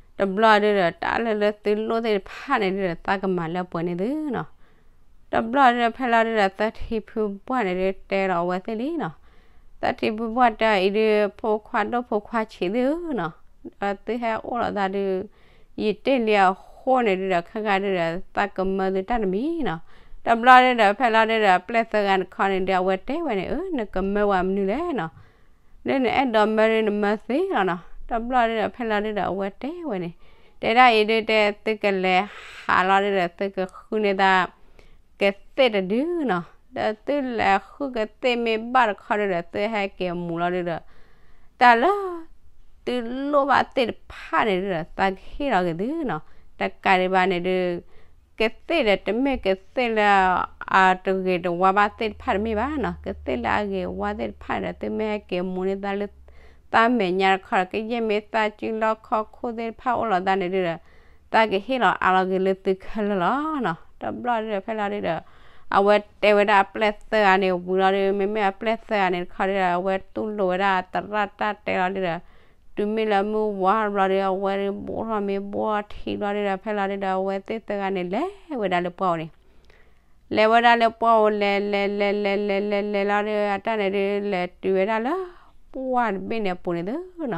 ဘျီဒုဒီး တၢ်လၢလၢသုလိၣ်သ့ၣ်တဖၣ်န့ၣ်ဒုဒီး သးကမၤလၢပှဲၤန့ၣ်သုနီၤ. တဘျီဒုဒီး ဖဲလီၤဒုဒီး သၢထံဖုဘှၢ်န့ၣ်ဒု တဲလီၤအဝဲသ့ၣ်လံနီၤ, သၢထံဖုဘှၢ်တဲအီၤအံၤဒု ဖိခွါဒိၣ်ဖိခွါဆံးသ့ၣ်ဧၢနီၤ, ဒီးသုဟဲအိၣ်လီၤသးဒု ယတ့ၢ်လံအဃိန့ၣ်ဒုဒီး ခဲဂၤဒုဒီး သးကမၢသုတၢ်တမံၤနီၤ. တဘျီဒုဒီး ဖဲလီၤဒုဒီး အပျဲၢ်သၢဂၤတခီန့ၣ်ဒု အဝဲတဲဝဲန့ၣ် အၢ နကမၢဝဲမနုၤလဲၣ်နီၤ, ဒ်နအဲၣ်ဒိးမၢဒု နမၢသ့လီၤနီၤ. တဘျီဒုဒီး ဖဲလီၤဒုဒီး အဝဲတဲဝဲန့ၣ်, တဲဒၣ်အံၤဒုတဲ သုကလဲၤဟးလီၤဒုဒီး သုကဃုန့ၢ်သး ကသ့ၣ်တဒုနီၤ, ဒီးသုလဲၤဃုကသ့ၣ်မ့ၢ်ဘၣ်တခီဒုဒီး သုဟဲက့ၤမူလီၤဒုဒီး တၢ်လၢ သုလိၣ်ဘၣ်သ့ၣ်တဖၣ်န့ၣ်ဒုဒီး သးကဟ့ၣ်လီၤက့ၤသုနီၤ. တကးဒံးဘၣ်န့ၣ်ဒု ကသ့ၣ်ဒီးတမ့ၢ်ကသ့ၣ်လၢ အတဂ့ၤတဝါဘၣ်သ့ၣ်တဖၣ်တမ့ၢ်ဘၣ်နီၤ, ကသ့ၣ်လၢအဂ့ၤအဝါသ့ၣ်တဖၣ်န့ၣ်ဒီး သုမ့ၢ်ဟဲက့ၤမူန့ၢ်သးလၢ သးမဲာ်ညါတခီဒီး ကယဲၢ်မ့ၢ်သးစုလီၢ်ခီၣ်ခိၣ်သ့ၣ်တဖၣ်အိၣ်လီၤသးန့ၣ်ဒုဒီး သးကဟ့ၣ်လီၤအးလီၤက့ၤလၢသုခဲလၢာ်လီၤနီၤ. တဘျီဒုဒီး ဖဲလီၤဒုဒီး အဝဲတဲဝဲဒၣ်အပျဲၢ်သၢဂၤန့ၣ်ဝံၤလီၤဒု မ့မ့ၢ်အပျဲၢ်သၢဂၤန့ၣ်တခီဒုဒီး အဝဲတူၢ်လိာ်ဝဲဒၣ်သရၣ်တၢ်တဲလီၤဒုဒီး တုၤမ့ၢ်လၢမုၢ်ဝါဘျီဒီး အဝဲဒုဘိၣ်ထီၣ်မ့ၢ်ဘိၣ်ထီၣ်ထံဘျီဒုဒီး ဖဲလီၤဒုဒီး အဝဲသ့ၣ်သၢဂၤန့ၣ် လဲၤဝဲဒၣ်လၢပှၢ်အိၣ်န့ၣ် လဲၤဝဲဒၣ်လၢပှၢ်အိၣ် လဲၤလဲၤလဲၤလဲၤလဲၤလဲၤလဲၤလီၤဒီး အတၢ်န့ၣ်ဒု လဲၤတုၤဝဲဒၣ်လၢပှၢ်တဘ့ၣ်န့ၣ်အပူၤန့ၣ်သုနီၤ.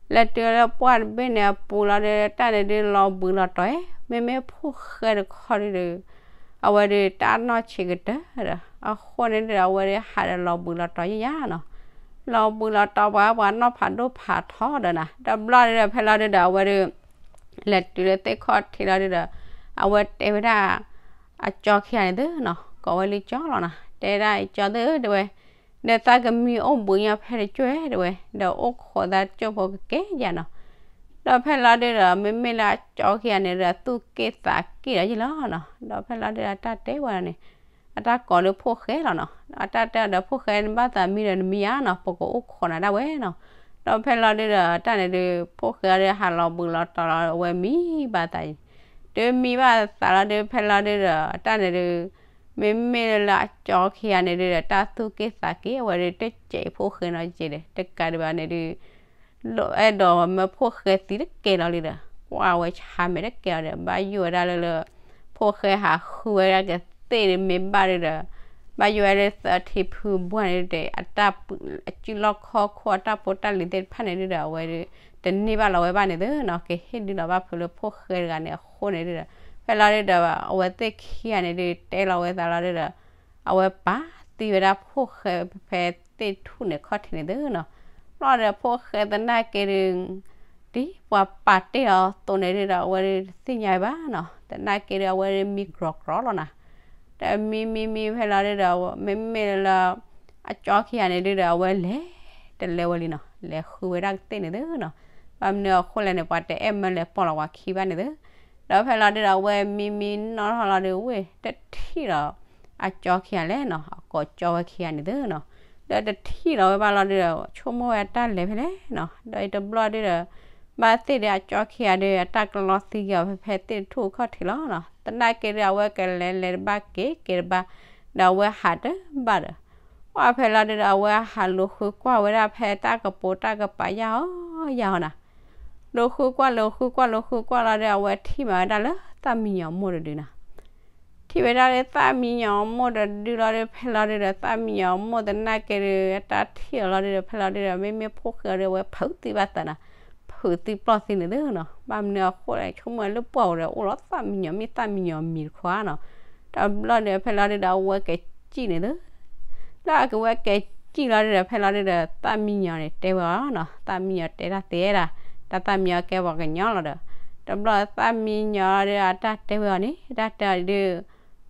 လဲၤတုၤလၢပှၢ်တဘ့ၣ်န့ၣ်အပူၤလီၤဒီး တၢ်န့ၣ်ဒုလီၤဘှံးလီၤတီၤ, မ့မ့ၢ်ဖိၣ်ဃဲတခီဒုဒီး အဝဲဒုတၢ်နီၢ်ဆံးကတၢၢ်ဒီး အဃိန့ၣ်ဒုဒီး အဝဲဒုဟးဒီးလီၤဘှံးလီၤတီၤယယၤနီၤ. လီၤဘှံးလီၤတီၤပှၤ ပှၤနီၢ်ဖးဒိၣ်ဖးထီဒီးနၤ တဘျီဒုဒီး ဖဲလီၤဒုဒီး အဝဲဒု လဲၤတုၤလၢသ့ၣ်ခီၣ်ထံးလီၤဒုဒီး အဝဲတဲဝဲဒၣ် အကၠီခံဂၤန့ၣ်သုနီၤ ကိးဝဲလၢကၠီလီၤနၤ တဲဒၣ်အကၠီသ့ၣ်ဧၢ တဲဝဲ, ဒီးသးကမံအိၣ်ဘှံးညီဖဲတကၠိၢ်တဲဝဲ ဒီးအိၣ်ခိးသးကၠိၢ်ဖိကကဲယၤနီၤ. ဒီးဖဲလီၤဒုဒီး မ့မ့ၢ်လၢအကၠီခံဂၤန့ၣ်ဒီး သူၣ်က့ၣ်သးက့ၣ်ဒီးယလီၤနီၤ. ဒီးဖဲလီၤဒုဒီး အတၢ်တဲဝဲန့ၣ် အတၢ်ကိးလၢဖိၣ်ဃဲလီၤနီၤ. အတၢ်တဲအီၤဒီး ဖိၣ်ဃဲနဘၣ်သးမံဒီးနမံဧါနီၤ ပကအိၣ်ခိးနၤဒၣ်ဝဲနီၤ. ဒီးဖဲလီၤဒုဒီး တၢ်န့ၣ်ဒု ဖိၣ်ဃဲအီၤဒီး ဟးလီၤဘှံးလီၤတီၤလီၤ အဝဲမံဘၣ်သးအံၤ တုၤမံဘၣ်သးလီၤဒု ဖဲလီၤဒုဒီး တၢ်န့ၣ်ဒု မ့မ့ၢ်လၢအကၠီခံဂၤန့ၣ်ဒုဒီး တၢ်သူၣ်က့ၣ်သးက့ၣ် အဝဲဒု တစဲးဖိၣ်ဃဲနီၤက့ဒီး တကးဒံးဘၣ်န့ၣ်ဒု အဲၣ်ဒိးမၢဖိၣ်ဃဲသံတကဲလီၤလံဒီး ကွၢ်ဝဲဆါမဲာ်တကဲလီၤဒီး ဘၣ်ယိၣ်ဝဲဒၣ်လၢလၢ ဖိၣ်ဃဲဟးဃုဝဲဒၣ်ကသ့ၣ်ဒုမ့ၢ်ဘၣ်ဒုဒီး ဘၣ်ယိၣ်ဝဲလၢသၢထံဖုဘှၢ်န့ၣ်ဒု အတၢ်ပ အစုလီၢ်ခီၣ်ခိၣ်အတၢ်ဖိတၢ်လံၤသ့ၣ်တဖၣ်န့ၣ်ဒုဒီး အဝဲဒု တန့ၢ်ဘၣ်လီၤဝဲဘၣ်န့ၣ်သုနီၤ ကဟ့ၣ်ဒုလီၤဘၣ်ဖုးလၢဖိၣ်ဃဲတဂၤန့ၣ်အဃိန့ၣ်ဒုဒီး ဖဲလီၤဒုဒီး အဝဲသ့ၣ်ခံဂၤန့ၣ်ဒု တဲလီၤဝဲသးလီၤဒုဒီး အဝဲပာ်သံဝဲဒၣ်ဖိၣ်ဃဲဖဲသ့ၣ်ထူၣ်န့ၣ်ခီၣ်ထံးန့ၣ်သုနီၤ. ဘျီဒီးဖိၣ်ဃဲသနာ်က့ဒု ဒ်ပှၤပာ်တ့ၢ်အီၤသိးန့ၣ်ဒုဒီး အဝဲဒုတသ့ၣ်ညါဝဲဘၣ်နီၤ. သနာ်က့ဒု အဝဲဒုမံကြီကြီလီၤနၤ. ဒီးမံမံမံဖဲလီၤဒုဒီး မ့မ့ၢ်လၢ အ အကၠီခံဂၤန့ၣ်ဒုဒီး အဝဲလဲၤတလဲဝဲလံနီၤ, လဲၤဃုဝဲဒၣ်ကသ့ၣ်န့ၣ်သုနီၤ. ဘၣ်မနုၤအဃိလဲၣ်န့ၣ် ပှၤတအဲၣ်မၢလဲၤပိာ်လီၤပှၤခံဘၣ်န့ၣ်သု. ဒီးဖဲလီၤဒုဒီး အဝဲမံမံနီၣ်ထီၣ်လီၤဒု ဝ့ၢ်တထံၣ်ဒီး အကၠီခံဂၤလဲၣ်နီၤ, အကိးကၠီဝဲခံဂၤန့ၣ်သုနီၤ. ဒီးတထံၣ်လီၤဝဲဘၣ်လီၤဒုဒီး ဆိကမိၣ်ဝဲအတၢ်လဲၤဖဲလဲၣ်နီၤ. ဒီးအံၤတဘျီဒုဒီး ဘၣ်သ့ၣ်ဒီးအကၠီခံဂၤဒီး အတၢ်ကလီသံက့ၤအီၤဖဲဖဲသ့ၣ်တထူၣ်ခီၣ်ထံးလီၤနီၤ. သနာ်က့ဒီး အဝဲကလဲၤလဲၤတဘၣ်က့ၤက့ၤတဘၣ်, ဒီးအဝဲဟးတဘၣ်ဒီး ပှၢ်ဖဲလီၤဒုဒီး အဝဲဟးလူၤဃုကွၢ်ဝဲဒၣ်ဖဲတၢ်ကပိာ်တၢ်ကပၤယၢ်အီၤယၢ်အီၤနီၤ. လူၤဃုကွၢ်လူၤဃုကွၢ်လူၤဃုကွၢ်လီၤဒီး အဝဲထံၣ်မးဝဲဒၣ်လၢသၣ်မံညီၤမိၢ်တဒုနီၤ. ထံၣ်ဝဲဒၣ်လၢသၣ်မံညီၤမိၢ်တဒုလီၤဒီး ဖဲလီၤဒုဒီး သၣ်မံညီၤမိၢ်သနာ်က့ဒီး အတၢ်ထံၣ်အီၤလီၤဒုဒီး ဖဲလီၤဒုဒီး မ့မ့ၢ်ဖိၣ်ဃဲအီၤဒီး အဝဲဖုးသံဘၣ်သးနီၤ, ဖုးသံပျီၢ်သံန့ၣ်သုနီၤ. ဘၣ်မနုၤအဃိလဲၣ် ဆိကမိၣ်လၢပှၢ်အိၣ်ဒီး အိၣ်လီၤသၣ်မံညီၤ မ့ၢ်သၣ်မံညီၤမံၤတခွါနီၤ. တဘျီဒုဒီး ဖဲလီၤဒုဒီး အဝဲကစံၣ်န့ၣ်သု လၢအကဝဲကစံၣ်လီၤဒုဒီး ဖဲလီၤဒုဒီး သၣ်မံညီၤန့ၣ်တဲဝဲအီၤနီၤ, သၣ်မံညီၤတဲတၢ်သ့ဒၣ်, တၢ်သၣ်မံညီၤကဲပှၤကညီလီၤဒီး တဘျီသၣ်မံညီၤဒီး အတၢ်တဲဝဲအီၤန့ၣ် တၢ်တဲအီၤဒု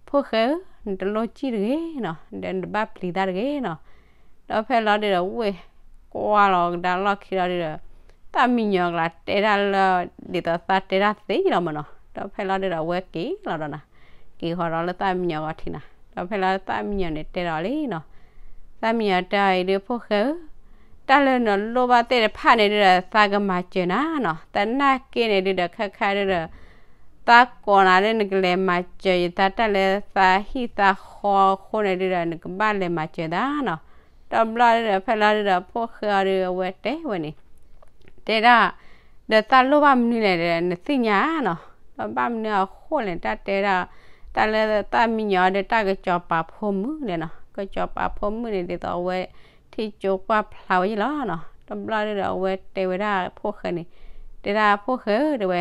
ဖိၣ်ဃဲဧၢ, နတလိၣ်စံၣ်တဂ့ၤနီၤ, ဒီးနတဘၣ်ပျံၤတၢ်တဂ့ၤနီၤ. ဒီးဖဲလီၤဒုဒီး ဝ့ၢ်ကွၢ်လီၤကဒါလီၢ်ခံလီၤဒုဒီး သၣ်မံညီၤကျါတဲဒၣ်လၢ ဒ်သိးသးတဲတၢ်သ့လီၤမးနီၤ. ဒီးဖဲလီၤဒုဒီး အဝဲက့ၤလီၤဒီးနီၤ, က့ၤဃီၤဒီးလၢသၣ်မံညီၤဂီၤထံးနီၤ. ဒီးဖဲလီၤသၣ်မံညီၤန့ၣ်တဲဒီးလံနီၤ, သၣ်မံညီၤတဲအီၤအံၤဒု ဖိၣ်ဃဲဧၢ, တၢ်လၢနလိၣ်ဘၣ်သ့ၣ်တဖၣ်န့ၣ်ဒုဒီး သးကမၤစၢၤနၤနီၤ. သနာ်က့န့ၣ်ဒုဒီး ခဲခါဒုဒီး သးကိးနၤလၢနကလဲၤမၤစၢၤယသးတၢ်လၢသးဟံၣ်သးဃီအဃိန့ၣ်ဒုဒီး နကဘၣ်လဲၤမၤစၢၤသးနီၤ. တဘျီဒုဒီး ဖဲလီၤဒုဒီး ဖိၣ်ဃဲအီၤဒု အဝဲတဲဝဲန့ၣ် တဲဒၣ် ဒီးသးလိၣ်ဘၣ်မနုၤလဲၣ်ဒီး နသ့ၣ်ညါနီၤ. ဒီးဘၣ်မနုၤအဃိလဲၣ် တၢ်တဲဒၣ် တၢ်လၢသၣ်မံညီၤဒီး တၢ်ကစီၤပၤဖိမုၣ်လဲၣ်နီၤ. ကစီၤပၤဖိမုၣ်န့ၣ် ဒ်သိးအဝဲထံၣ်ကၠိကွၢ်ဖျါဝဲယ့ၣ်လီၤနီၤ. တဘျီဒုဒီး အဝဲတဲဝဲဒၣ်ဖိၣ်ဃဲန့ၣ်, တဲဒၣ်ဖိၣ်ဃဲဧၢ တဲဝဲ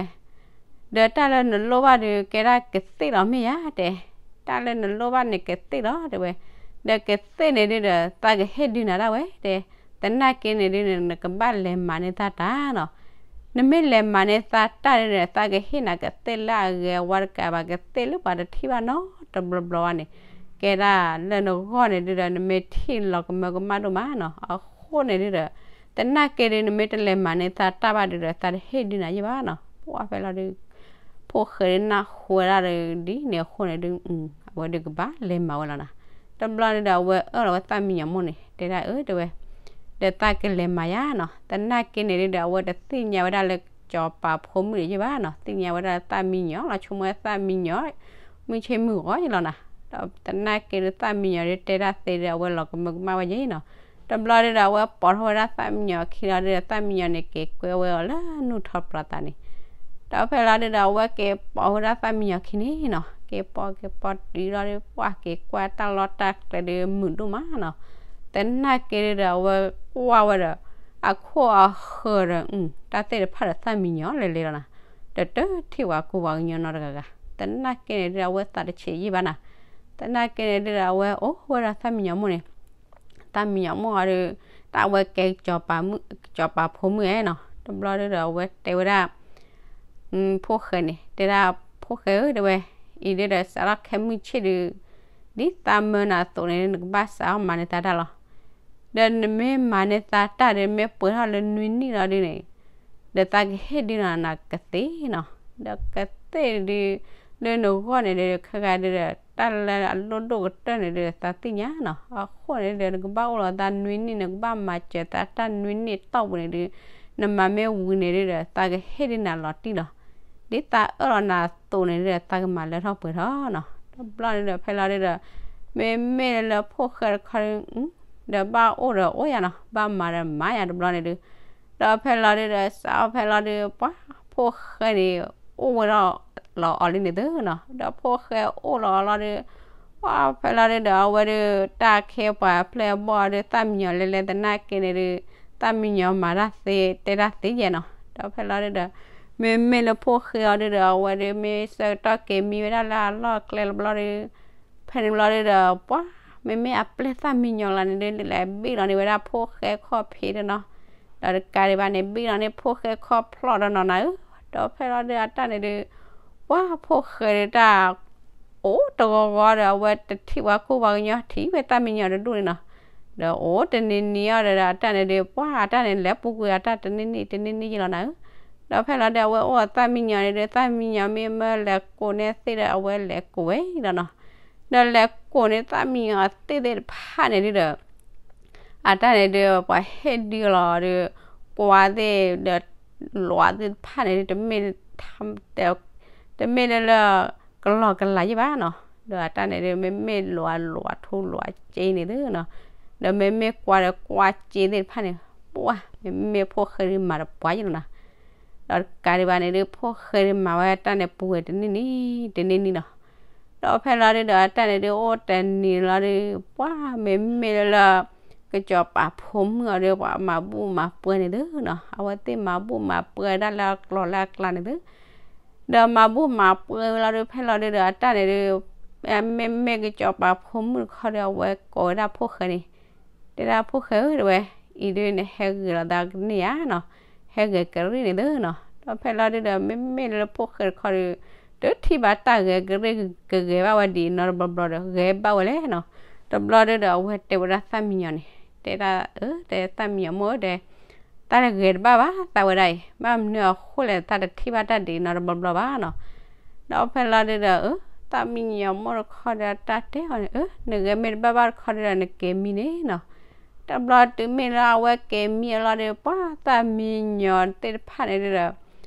ဒီးတၢ်လၢနလိၣ်ဘၣ်ဒီး ကဲဒၣ်ကသ့ၣ်လီၤမ့ၢ်ဧါတဲ, တၢ်လၢနလိၣ်ဘၣ်န့ၣ်ကသ့ၣ်လီၤတဲဝဲ, ဒီးကသ့ၣ်န့ၣ်ဒုဒီး သးကဟ့ၣ်ဒုနၤဒၣ်ဝဲတဲ, သနာ်က့န့ၣ်ဒုန့ၣ် နကဘၣ်လဲၤမၤန့ၢ်သးတၢ်နီၤ. နမ့ၢ်လဲၤမၤန့ၢ်သးတၢ်ဒုဒီး သးကဟ့ၣ်နၤကသ့ၣ်လၢအဂ့ၤအဝါတကးဘၣ် ကသ့ၣ်လၢပှၤတထံၣ်ဘၣ်နီတဘျီဘျီဘၣ်န့ၣ်, ကဲဒၣ်လၢနဂီၢ်န့ၣ်ဒုဒီး နမ့ၢ်ထံၣ်လီၤကမၢကမၣ်ဒိၣ်မးနီၤ. အဃိန့ၣ်ဒုဒီး သနာ်က့ဒု နမ့ၢ်တလဲၤမၤန့ၢ်သးတၢ်ဘၣ်ဒုဒီး သးတဟ့ၣ်ဒုနၤယ့ၣ်ဘၣ်နီၤ. ပှၢ်ဖဲလီၤဒု ဖိၣ်ဃဲဒုနၢ်ဟူဝဲဒၣ်ဒီးဒ်န့ၣ်အဃိန့ၣ်ဒု အဝဲဒုကဘၣ်လဲၤမၤဝဲလီၤနီၤ. တဘျီဒုဒီး အဝဲအၢၣ်လီၤဝဲသၣ်မံညီၤမိၢ်န့ၣ် တဲဒၣ်အၢ တဲဝဲ, ဒီးသးကလဲၤမၤယါနီၤ. သနာ်က့န့ၣ်ဒုဒီး အဝဲတသ့ၣ်ညါဝဲဒၣ်လၢကစီၤပၤဖိမုၣ်န့ၣ်ယ့ၣ်ဘၣ်နီၤ. သ့ၣ်ညါဝဲဒၣ်လၢသၣ်မံညီၤလီၤ, ဆိကမိၣ်ဝဲသၣ်မံညီၤ မုၢ်ဆ့ၣ်မုၢ်ဂီၤယ့ၣ်လီၤနီၤ. ဒီးသနာ်က့ဒု သၣ်မံညီၤဒုတဲတၢ်သ့ဒု အဝဲလီၤကမၢကမၣ်ဝဲယ့ၣ်နီၤ. တဘျီဒုဒီး အဝဲပိာ်ထီၣ်ဝဲဒၣ်သၣ်မံညီၤခံလီၤဒုဒီး သၣ်မံညီၤန့ၣ်က့ၤကွဲဝဲအီၤလၢနူၢ်ထီၣ်ပျီသးန့ၣ်. ဒီးဖဲလီၤဒုဒီး အဝဲက့ၤပိာ်ဝဲဒၣ်သၣ်မံညီၤခံန့ၣ်နီၤ, က့ၤပိာ်က့ၤပိာ်တုၤလီၤဒု ပှၢ်က့ၤကွၢ်တၢ်လီၢ်တၢ်ကျဲဒု မုာ်ဒိၣ်မးနီၤ. သနာ်က့ဒုဒီး အဝဲကွၢ်ဝဲဒီး အခိၣ်အဃၢၤဒီး တၢ်သ့ၣ်တဖၣ်ဒီးသၣ်မံညီၤလဲၤလဲၤလီၤနီၤ. ဒီးတထံၣ်ပှၤကူပှၤကညီနီတဂၤဂၤ. သနာ်က့န့ၣ်ဒုဒီး အဝဲသးတဆံးယံာ်ဘၣ်နီၤ. သနာ်က့န့ၣ်ဒုဒီး အဝဲအိၣ်ဝဲဒၣ်သၣ်မံညီၤမိၢ်န့ၣ် သၣ်မံညီၤမိၢ်အီၤဒီး တၢ်အဝဲကဲ ကစီၤပၤဖိမုၣ်ဧါနီၤ. တဘျီဒုဒီး အဝဲတဲဝဲဒၣ် ဖိၣ်ဃဲန့ၣ် တဲဒၣ်ဖိၣ်ဃဲဧၢ တဲဝဲ, အံၤဒုဒီးစးထီၣ်ခဲမုၢ်ဆ့ၣ်ဒု ဒ်သးမၢနၤအသိးန့ၣ် နကဘၣ်စးထီၣ်မၤန့ၢ်သးတၢ်လီၤ. ဒီးနမ့ၢ်မၤန့ၢ်သးတၢ်ဒီး မ့ၢ်ပှဲၤထီၣ်လၢနွံနံၣ်လီၤဒုန့ၣ် ဒီးသးကဟ့ၣ်ဒုနၤနၤကသ့ၣ်နီၤ. ဒီးကသ့ၣ်ဒု လၢနဂီၢ်န့ၣ်ဒု ခဲဂၤဒုဒီး တၢ်လၢအလိၣ်ဒိၣ်ကတၢၢ်န့ၣ်ဒု သးသ့ၣ်ညါနီၤ. အဃိန့ၣ်ဒု နကဘၣ်အိၣ်လီၤသးနွံနံၣ် နကဘၣ်မၤစၢၤသးတၢ်နွံနံၣ်တီၢ်ပူၤန့ၣ်ဒု နမၤမ့ၢ်ဝံၤန့ၣ်ဒုဒီး သးကဟ့ၣ်ဒုနၤလီၤတံၢ်လီၤ. ဒ်သးအၢၣ်လီၤနၤအသိးန့ၣ်ဒုဒီး သးကမၤလၢထီၣ်ပှဲၤထီၣ်နီၤ. တဘျီန့ၣ်ဒု ဖဲလီၤဒုဒီး မ့မ့ၢ်လၢဖိၣ်ဃဲတခီဒု ဒီးဘၣ်အိၣ်ဒီးအိၣ်ယါနီၤ, ဘၣ်မၤဒီးမၤယါတဘျီန့ၣ်ဒု ဒီးဖဲလီၤဒုဒီး စးဖဲလီၤဒု ပှၤဖိၣ်ဃဲန့ၣ် အိၣ်ဝဲဒၣ်လီၤအီၤလံန့ၣ်သုနီၤ. ဒီးဖိၣ်ဃဲအိၣ်လီၤအီၤလီၤဒု ပှၤဖဲလီၤဒုဒီး အဝဲဒု တၢ်ခဲပှၤဖျဲၣ်အဘီၣ်အီၤဒု သၣ်မံညီၤလဲၤလဲၤသနာ်က့န့ၣ်ဒု သၣ်မံညီၤမၤတၢ်သ့တဲတၢ်သ့ယဲနီၤ. ဒီးဖဲလီၤဒုဒီး မ့မ့ၢ်လၢဖိၣ်ဃဲအီၤဒုဒီး အဝဲဒုမ့ၢ်ဆၢကတီၢ်က့ၤမံဝဲဒၣ်လၢအလီၢ်ကျဲလီၤဘျီဒု ဖဲန့ၣ်ဘျီဒုဒီး ပှၤ မ့မ့ၢ်အပျဲၢ်သၣ်မံညီၤလီၤန့ၣ်ဒု လဲၤဘ့ၣ်လီၤန့ၢ်ဝဲဒၣ်ဖိၣ်ဃဲခီၣ်ဖံးတနီၤ, ဒီးတကးဒံးဘၣ်န့ၣ် ဘ့ၣ်လီၤန့ၢ်ဖိၣ်ဃဲခီၣ်ဖျီၣ်တနီၤနၤဧၢ. ဒီးဖဲလီၤဒုအတၢ်န့ၣ်ဒု ပှၤဖိၣ်ဃဲဒုတၢ် အိၣ်တဂီၤဂီၤဒီး အဝဲတထံၣ်ပှၤကူပှၤကညီထံၣ်ဝဲသၣ်မံညီၤတဒူၣ်န့ၣ်နီၤ. ဒီးအိၣ်တနံၤနံၤအီၤဒီး အတၢ်န့ၣ်ဒုး ပှၤအတၢ်န့ၣ် လဲၤပူၤကွံာ်အတၢ်တနံၣ်နံၣ်တနံၣ်နံၣ်ယဲလီၤနၤဧၢ. ဒီးဖဲလီၤဒုး အဝဲအိၣ်အသၣ်မံယီၤန့ၣ်ဒုး သၣ်မံယီၤမ့ၢ်မၢလဲၤကိးန့ၢ်သ့ၣ်ဒီး အဝဲလဲၤကိးဝဲလီၤနီၤ. ဒီးလဲၤကိးန့ၢ်သၣ်မံယီၤသ့ၣ်သ့ၣ်တဖၣ်န့ၣ်ဒုးဒီး အတၢ်န့ၣ်ဒုး ပှၤဟ့ၣ်ဒုးလီၤဒီး ကွၢ်သ့ၣ်ဒီး လီၤသ့ၣ်တဖၣ်န့ၣ်ဒုး တမ့ၢ် တမ့ၢ်လၢလၢ ကလီကလးယဲဘၣ်နီၤ. ဒီးအတၢ်န့ၣ်ဒုး မ့မ့ၢ်လီၤလီၤထူလီၤစ့န့ၣ်သုနီၤ. ဒီးမ့မ့ၢ်ကွၢ်ဒီးကွၢ်စ့သ့ၣ်တဖၣ်န့ၣ် ပှၤ မ့မ့ၢ်ဖိၣ်ဃဲဒုးမၤတပှၢ်ယဲလီၤနီၤ. ဒီးတကးဒံးဘၣ်န့ၣ်ဒုး ဖိၣ်ဃဲဒုးမၤဝဲတၢ်န့ၣ်ပူၤဝဲတနံၣ်နံၣ် တနံၣ်နံၣ်နီၤ. ဒီးဖဲလီၤဒုးဒီး အတၢ်န့ၣ်ဒုး အိၣ်တနံၤလီၤဒုး ပှၤမ့မ့ၢ်လၢလၢ ကစီၤပၤဖိမုၣ်အီၤဒုး ပှၤမၤဘူၣ်မၤပှဲၤန့ၣ်သုနီၤ. အဝဲသ့ၣ်မၤဘူၣ်မၤပှဲၤဒၣ်လၢအကျိၤလၢအကျဲန့ၣ်သု ဒီးမၤဘူၣ်မၤပှဲၤဝဲလီၤဒုး ဖဲလီၤဒုးဒီး အတၢ်န့ၣ်ဒုး မ့မ့ၢ်ကစီၤပၤဖိမုၣ်တခီဒီး အဝဲကိးဝဲဒၣ်ဖိၣ်ဃဲန့ၣ်, တဲဒၣ်ဖိၣ်ဃဲဧၢ တဲဝဲ, အံၤဒုးနဟဲဂဲၤလီၤသးကန့ၢ်ဧါနီၤ, ဟဲဂဲၤကရ့ၣ်န့ၣ်သုနီၤ. ဒီးဖဲလီၤဒုးဒီး မ့မ့ၢ်လၢဖိၣ်ဃဲတခီဒီး တထံၣ်ဘၣ်တၢ်ဂဲၤကရ့ၣ်ကဂဲၤဘၣ်ဝဲဒ်အံၤနီတဘျီဘျီဒီး ဂဲၤဘၣ်ဝဲလဲၣ်နီၤ. တဘျီဒုးဒီး အဝဲတဲဝဲဒၣ်သၣ်မံယီၤန့ၣ်, တဲဒၣ်အၢ တဲသၣ်မံယီၤမိၢ်ဧၢ တဲ တၢ်တဂဲၤတဘၣ်ဘၣ် သးဝဲဒၣ်အံၤ ဘၣ်မနုၤအဃိလဲၣ် တၢ်တထံၣ်ဘၣ်တၢ်ဒ်အံၤနီတဘျီဘျီဘၣ်နီၤ. ဒီးဖဲလီၤဒုးဒီး အၢ သၣ်မံယီၤမိၢ်တခီဒီး တၢ်တဲအီၤန့ၣ် အၢ နဂဲၤမ့ၢ်တဘၣ်ဘၣ်တခီဒုးဒီး နက့ၤမံန့ၣ်နီၤ. တဘျီတုၤမ့ၢ်လၢအဝဲက့ၤမံအလီၤဒီး ပှၤသၣ်မံယီၤသ့ၣ်တဖၣ်န့ၣ်ဒုးဒီး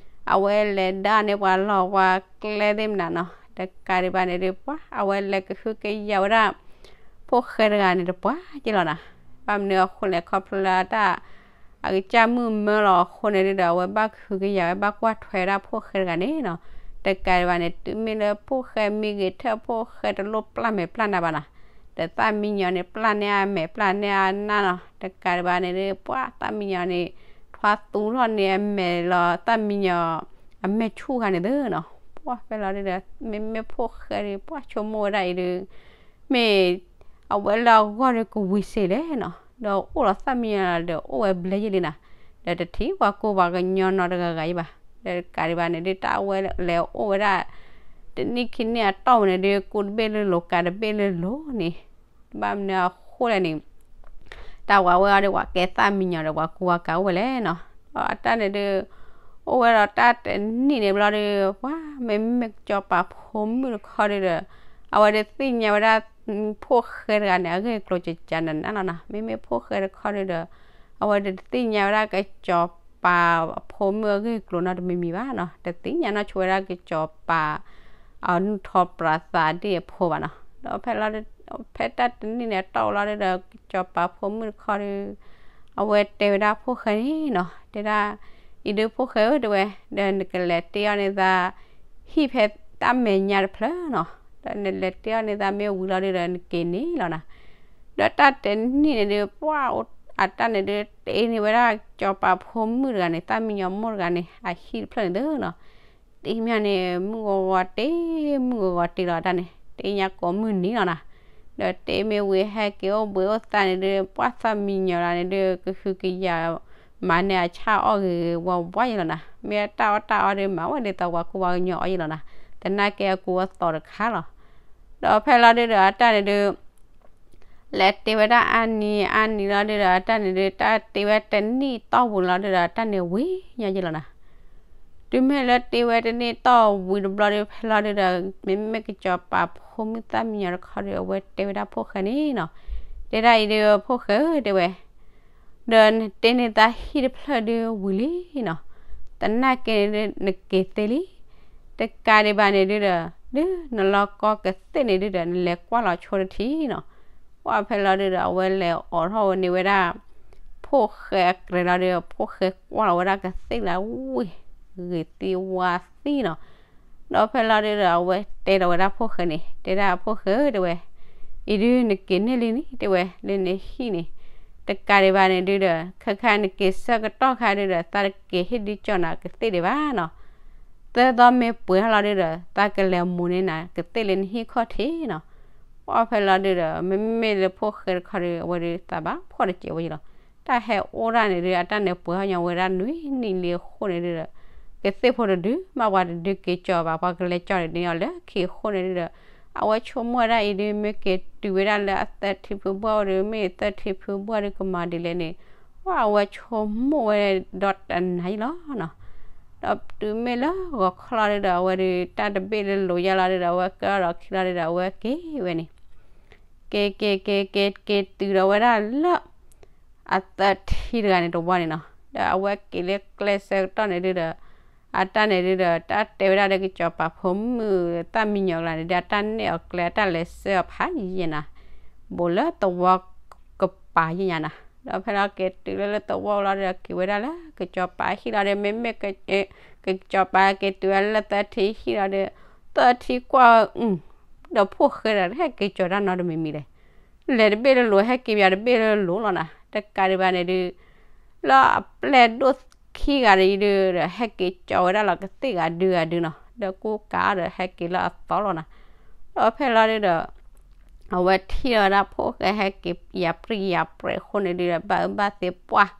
အဝဲလဲၤဒါန့ၢ်ပှၤလီၢ်ပှၤကျဲသ့ၣ်မနုၤနီၤ. တကးဒံးဘၣ်န့ၣ်ဒုး ပှၤအဝဲလဲၤကဟုကယာ်ဝဲဒၣ် ဖိၣ်ဃဲတဂၤန့ၣ်တပှၢ်က့လီၤနီၤ. ဘၣ်မနုၤအဃိလဲၣ် ခီဖျိလၢတၢ် အကစၢ်မုၣ်မၢလီၤအဃိန့ၣ်ဒုးဒီး အဝဲဘၣ်ကဟုကယာ်ဝဲ ဘၣ်ကွၢ်ထွဲဝဲဒၣ်ဖိၣ်ဃဲတဂၤန့ၣ်နီၤ. တကးဒံးဘၣ်န့ၣ် တုၤမ့ၢ်လၢဖိၣ်ဃဲမံဂ့ၤထၢၣ် ဖိၣ်ဃဲတလိၣ်ပျၢ်မဲာ်ပျၢ်နါဘၣ်နီၤ. ဒီးသၣ်မံယီၤန့ၣ် ပျၢ်န့ၢ်အမဲာ်ပျၢ်န့ၢ်အနါနီၤ. တကးဒံးဘၣ်န့ၣ်ဒုး ပှၤသၣ်မံယီၤန့ၣ် ထွါသူထီၣ်န့ၢ်အမဲာ်လီၤ သၣ်မံယီၤ အမဲာ်ဆူၣ်ဂၤန့ၣ်သုနီၤ. ပှၤဖဲလီၤဒုးဒီး မ့မ့ၢ်ဖိၣ်ဃဲဒီး ပှၤဆိကမိၣ်ဝဲဒၣ်အံၤဒုး မ့ၢ် အဝဲလၢအဂီၢ်ဒီးကဝံၤစ့လဲၣ်နီၤ. ဒီးအိၣ်လီၤသၣ်မံယီၤဒီး အိၣ်ဝဲဘျဲယဲလံနီၤ. ဒီးတထံၣ်ပှၤကူပှၤကညီနီတဂၤဂၤယဲဘၣ်. ဒီးတကးဒံးဘၣ်န့ၣ်ဒုး တၢ်အဝဲလဲၤအိၣ်ဝဲဒၣ် တနံၣ်ခံနံၣ်အတီၢ်ပူၤန့ၣ်ဒုး ကူတဘ့ၣ်လၢလိၤ ကၤတဘ့ၣ်လၢလိၤန့ၣ် ဘၣ်မနုၤအဃိလဲၣ်န့ၣ် တၢ်ဝဲဝဲအီၤဒီး ပှၤကဲသၣ်မံယီၤဒီး ပှၤကူပှၤကၤအိၣ်ဝဲလဲၣ်နီၤ. ဒီးအတၢ်န့ၣ်ဒုး အိၣ်ဝဲဒီးတၢ်တနံၣ်န့ၣ်ဘျီဒုး ပှၤမ့မ့ၢ်ကစီၤပၤဖိမုၣ်တခီဒုးဒီး အဝဲဒုးသ့ၣ်ညါဝဲဒၣ် ဖိၣ်ဃဲတဂၤန့ၣ် အဂ့ၢ်အကျိၤကကနနလီၤနီၤ. မ့မ့ၢ်ဖိၣ်ဃဲတခီဒုးဒီး အဝဲဒုးတသ့ၣ်ညါဝဲဒၣ်ကစီၤပၤအဖိမုၣ်အဂ့ၢ်အကျိၤနီတမံၤမံၤဘၣ်နီၤ. တသ့ၣ်ညါနီၢ်ဆိဝဲဒၣ်ကစီၤပၤ အနုာ်ထီၣ်ပြးသးဒ်အဖိဘၣ်နီၤ. ဒီးဖဲလီၤ ဖဲတၢ်တနံၣ်န့ၣ်အတီၢ်လီၤဒုးဒီး ကစီၤပၤဖိမုၣ်တခီဒုး အဝဲတဲဝဲဒၣ်ဖိၣ်ဃဲန့ၣ်နီၤ, တဲဒၣ် အံၤဒုးဖိၣ်ဃဲဧၢ တဲဝဲ, ဒီးနကလဲၤတ့အီၣ်န့ၢ်သး ဟံၣ်ဖဲတၢ်မဲာ်ညါတဖျၢၣ်နီၤ, ဒီးနလဲၤတ့အီၣ်န့ၢ်သးမ့ၢ်ဝံၤလီၤဒုးဒီး နက့ၤန့ၣ်လီၤနီၤ. ဒီးတၢ်တနံၣ်န့ၣ်ဒုး ပှၤအတၢ်န့ၣ်ဒုး တ့န့ၢ်ဝဲဒၣ်ကစီၤပၤဖိမုၣ်တဂၤန့ၣ် သၣ်မံယီၤမိၢ်တဂၤန့ၣ် အဟံၣ်တဖျၢၣ်န့ၣ်သုနီၤ. တ့မ့ၢ်န့ၣ် မုၢ်ဂီၤဂီၤတ့ မုၢ်ဂီၤဂီၤတ့လီၤတၢ်န့ၣ် တ့ညါကိးမုၢ်နံၤလီၤနီၤ. ဒီးတ့မ့ၢ်ဝံၤဟဲက့ၤအိၣ်ဘှံးအိၣ်သါန့ၣ်ဒုး ပှၤသၣ်မံယီၤတဂၤန့ၣ်ဒုး ကဟုကယာ် မၤန့ၢ်အဆၣ်အီၣ်ဂ့ၤဂ့ၤဝါဝါယဲလီၤနီၤ. မ့ၢ်တၢ်အီၣ်တၢ်အီဒုး မၤဝဲဒ်သိးပှၤကူပှၤကညီအီၣ်ယဲလီၤနီၤ. သနာ်က့အကူအသိးတခါလီၤ. ဒီးဖဲလီၤဒုးဒီးအတၢ်န့ၣ်ဒုး လဲၤတ့ဝဲဒၣ်အါနံၤအါနံၤလီၤဒုးဒီး အတၢ်န့ၣ်ဒုး တၢ်တ့ဝဲတနံၣ်တီၢ်ပူၤလီၤဒုးဒီး အတၢ်န့ၣ်ဝံၤညါယဲလီၤနီၤ. တုၤမ့ၢ်လၢတ့ဝဲတနံၣ်တီၢ်ဝံၤတဘျီဒုး ဖဲလီၤဒုးဒီး မ့မ့ၢ်ကစီၤပၤဖိမုၣ်သၣ်မံယီၤတခီဒုး အဝဲတဲဝဲဒၣ်ဖိၣ်ဃဲန့ၣ်နီၤ, တဲဒၣ်အံၤဒုး ဖိၣ်ဃဲဧၢ တဲဝဲ ဒီးနတ့န့ၢ်သးဟံၣ်တဖျၢၣ်ဒုးဝံၤလံနီၤ, သနာ်က့န့ၣ်ဒုး နက့ၤသ့လံ. တကးဒံးဘၣ်န့ၣ်ဒုးဒီး ဒုးနလီၢ်ကီၢ်ကသ့ၣ်န့ၣ်ဒုးဒီး နလဲၤကွၢ်လီၤဆိတထံၣ်နီၤ. ပှၤဖဲလီၤဒုးဒီး အဝဲလဲၤအိးထီၣ်ဝဲန့ၢ်ဝဲဒၣ် ဖိၣ်ဃဲအကြဲးလီၤဒုး ဖိၣ်ဃဲကွၢ်လီၤဝဲဒၣ်ကသ့ၣ်လၢဝံၤ ဂ့ၤသံဝါသံနီၤ. ဒီးဖဲလီၤဒုးဒီး အဝဲတဲလီၤဝဲဒၣ်ဖိၣ်ဃဲန့ၣ် တဲဒၣ်ဖိၣ်ဃဲဧၢ တဲဝဲ, အံၤဒုးနက့ၤန့ၢ်လံန့ၣ် တဲဝဲ လၢနဟံၣ်န့ၣ်, တကးဒံးဘၣ်န့ၣ်ဒုးဒီး ခဲခါနက့ၤဆၢကတီၢ်ခါဒုးဒီး သးတက့ၤဟ့ၣ်ဒုးကၠီၣ်နၤကသ့ၣ်ဒံးဘၣ်နီၤ. သၢသီမ့ၢ်ပှဲၤထီၣ်လီၤဒုးဒီး သးကလဲၤမူန့ၢ်နၤကသ့ၣ်လၢနဟံၣ်ခီၣ်ထံးနီၤ. ပှၤဖဲလီၤဒုးဒီး မ့မ့ၢ်လၢဖိၣ်ဃဲတခီဒုး အဝဲဒုးသးဘၣ်ဖှီၣ်တစဲးဝဲယလီၤ. တၢ်ဟဲအိၣ်ဒၣ်န့ၣ်ဒုး အတၢ်န့ၣ်ပှဲၤထီၣ်ညီဝဲဒၣ်နွံနံၣ်လံအဃိန့ၣ်ဒုးဒီး ကသ့ၣ်ဖိတဒု မ့ၢ်ပှၤတဒုက့ၤကၠီၣ်ဘၣ် ပှၤကလဲၤကၠီၣ်န့ၣ်ဒုးအီၤလၢခံအဃိန့ၣ်ဒုးဒီး အဝဲဆိကမိၣ်ဝဲဒၣ်အံၤဒုး မ့ၢ်က့ၤတုၤဝဲဒၣ်လၢအသၢထံဖုဘှၢ်အိၣ်ဒီး မ့ၢ်သၢထံဖုဘှၢ်ဒီးကမၤဒ်လဲၣ်န့ၣ်, ဝဲအဝဲဆိကမိၣ်ဝဲဒီးတနၤအံၤလီၤနီၤ. ဒီးတုၤမ့ၢ်လၢဂီၤခီလီၤဒုးဒီး အဝဲဒုးတၢ်တဘ့ၣ်လၢလိၤယါလီၤဒုးဒီး အဝဲကဲထီၣ်ဒီးခံလီၤဒုးဒီး အဝဲက့ၤဝဲန့ၣ် က့ၤက့ၤက့ၤက့ၤက့ၤ တုၤဒီးဝဲဒၣ်လၢ အသၢထံတဂၤန့ၣ်တဝီန့ၣ်နီၤ. ဒီးအဝဲက့ၤလၢကျဲဆၢကတီၢ်န့ၣ်ဒုးဒီး အတၢ်န့ၣ်ဒုးဒီး တၢ်တဲဝဲဒၣ်ဒီးကစီၤပၤဖိမုၣ်သၣ်မံညီၤကျါန့ၣ်ဒီး အတၢ်နဲၣ်အီၤကျဲ အတၢ်လဲၤဆှၢအီၤဖးယံာ်ညါနၤ, ဘူးလၢသဝီကပၤယံာ်ညါနၤ. ဒီးဖဲလီၤက့ၤတုၤလၢလၢသဝီလီၤဒီး က့ၤဝဲဒၣ်လၢကစီၤပၤဟံၣ်လီၤဒီး မ့မ့ၢ် ကစီၤပၤက့ၤတုၤဝဲလၢသၢထံဟံၣ်လီၤဒီး သၢထံကွၢ် ဒီးဖိၣ်ဃဲဒီး ဟဲက့ၤကၠီၤတၢ်နီတမံၤမံၤလဲၣ်. လဲၤတဘ့ၣ်လၢလိၤဟဲက့ၤပၠးတဘ့ၣ်လၢလိၤလီၤနၤ. တကးဒံးဘၣ်န့ၣ်ဒုး လၢအပျဲၢ်ဒိၣ်ခံဂၤဒီး ဟဲက့ၤကၠီၤဝဲဒၣ်လီၤကသ့ၣ်ဂၤဒုဂၤဒုနီၤ. ဒီးကူကၤဒီးဟဲက့ၤလၢအသီလီၤနၤ. ဒီးဖဲလီၤဒုးဒီး အဝဲထံၣ်လီၤဝဲဒၣ်ဖိၣ်ဃဲဟဲက့ၤယၤပြံယၤပြဲးအဃိန့ၣ်ဒုးဒီး ဘၣ်အၢဘၣ်သီပှၢ်,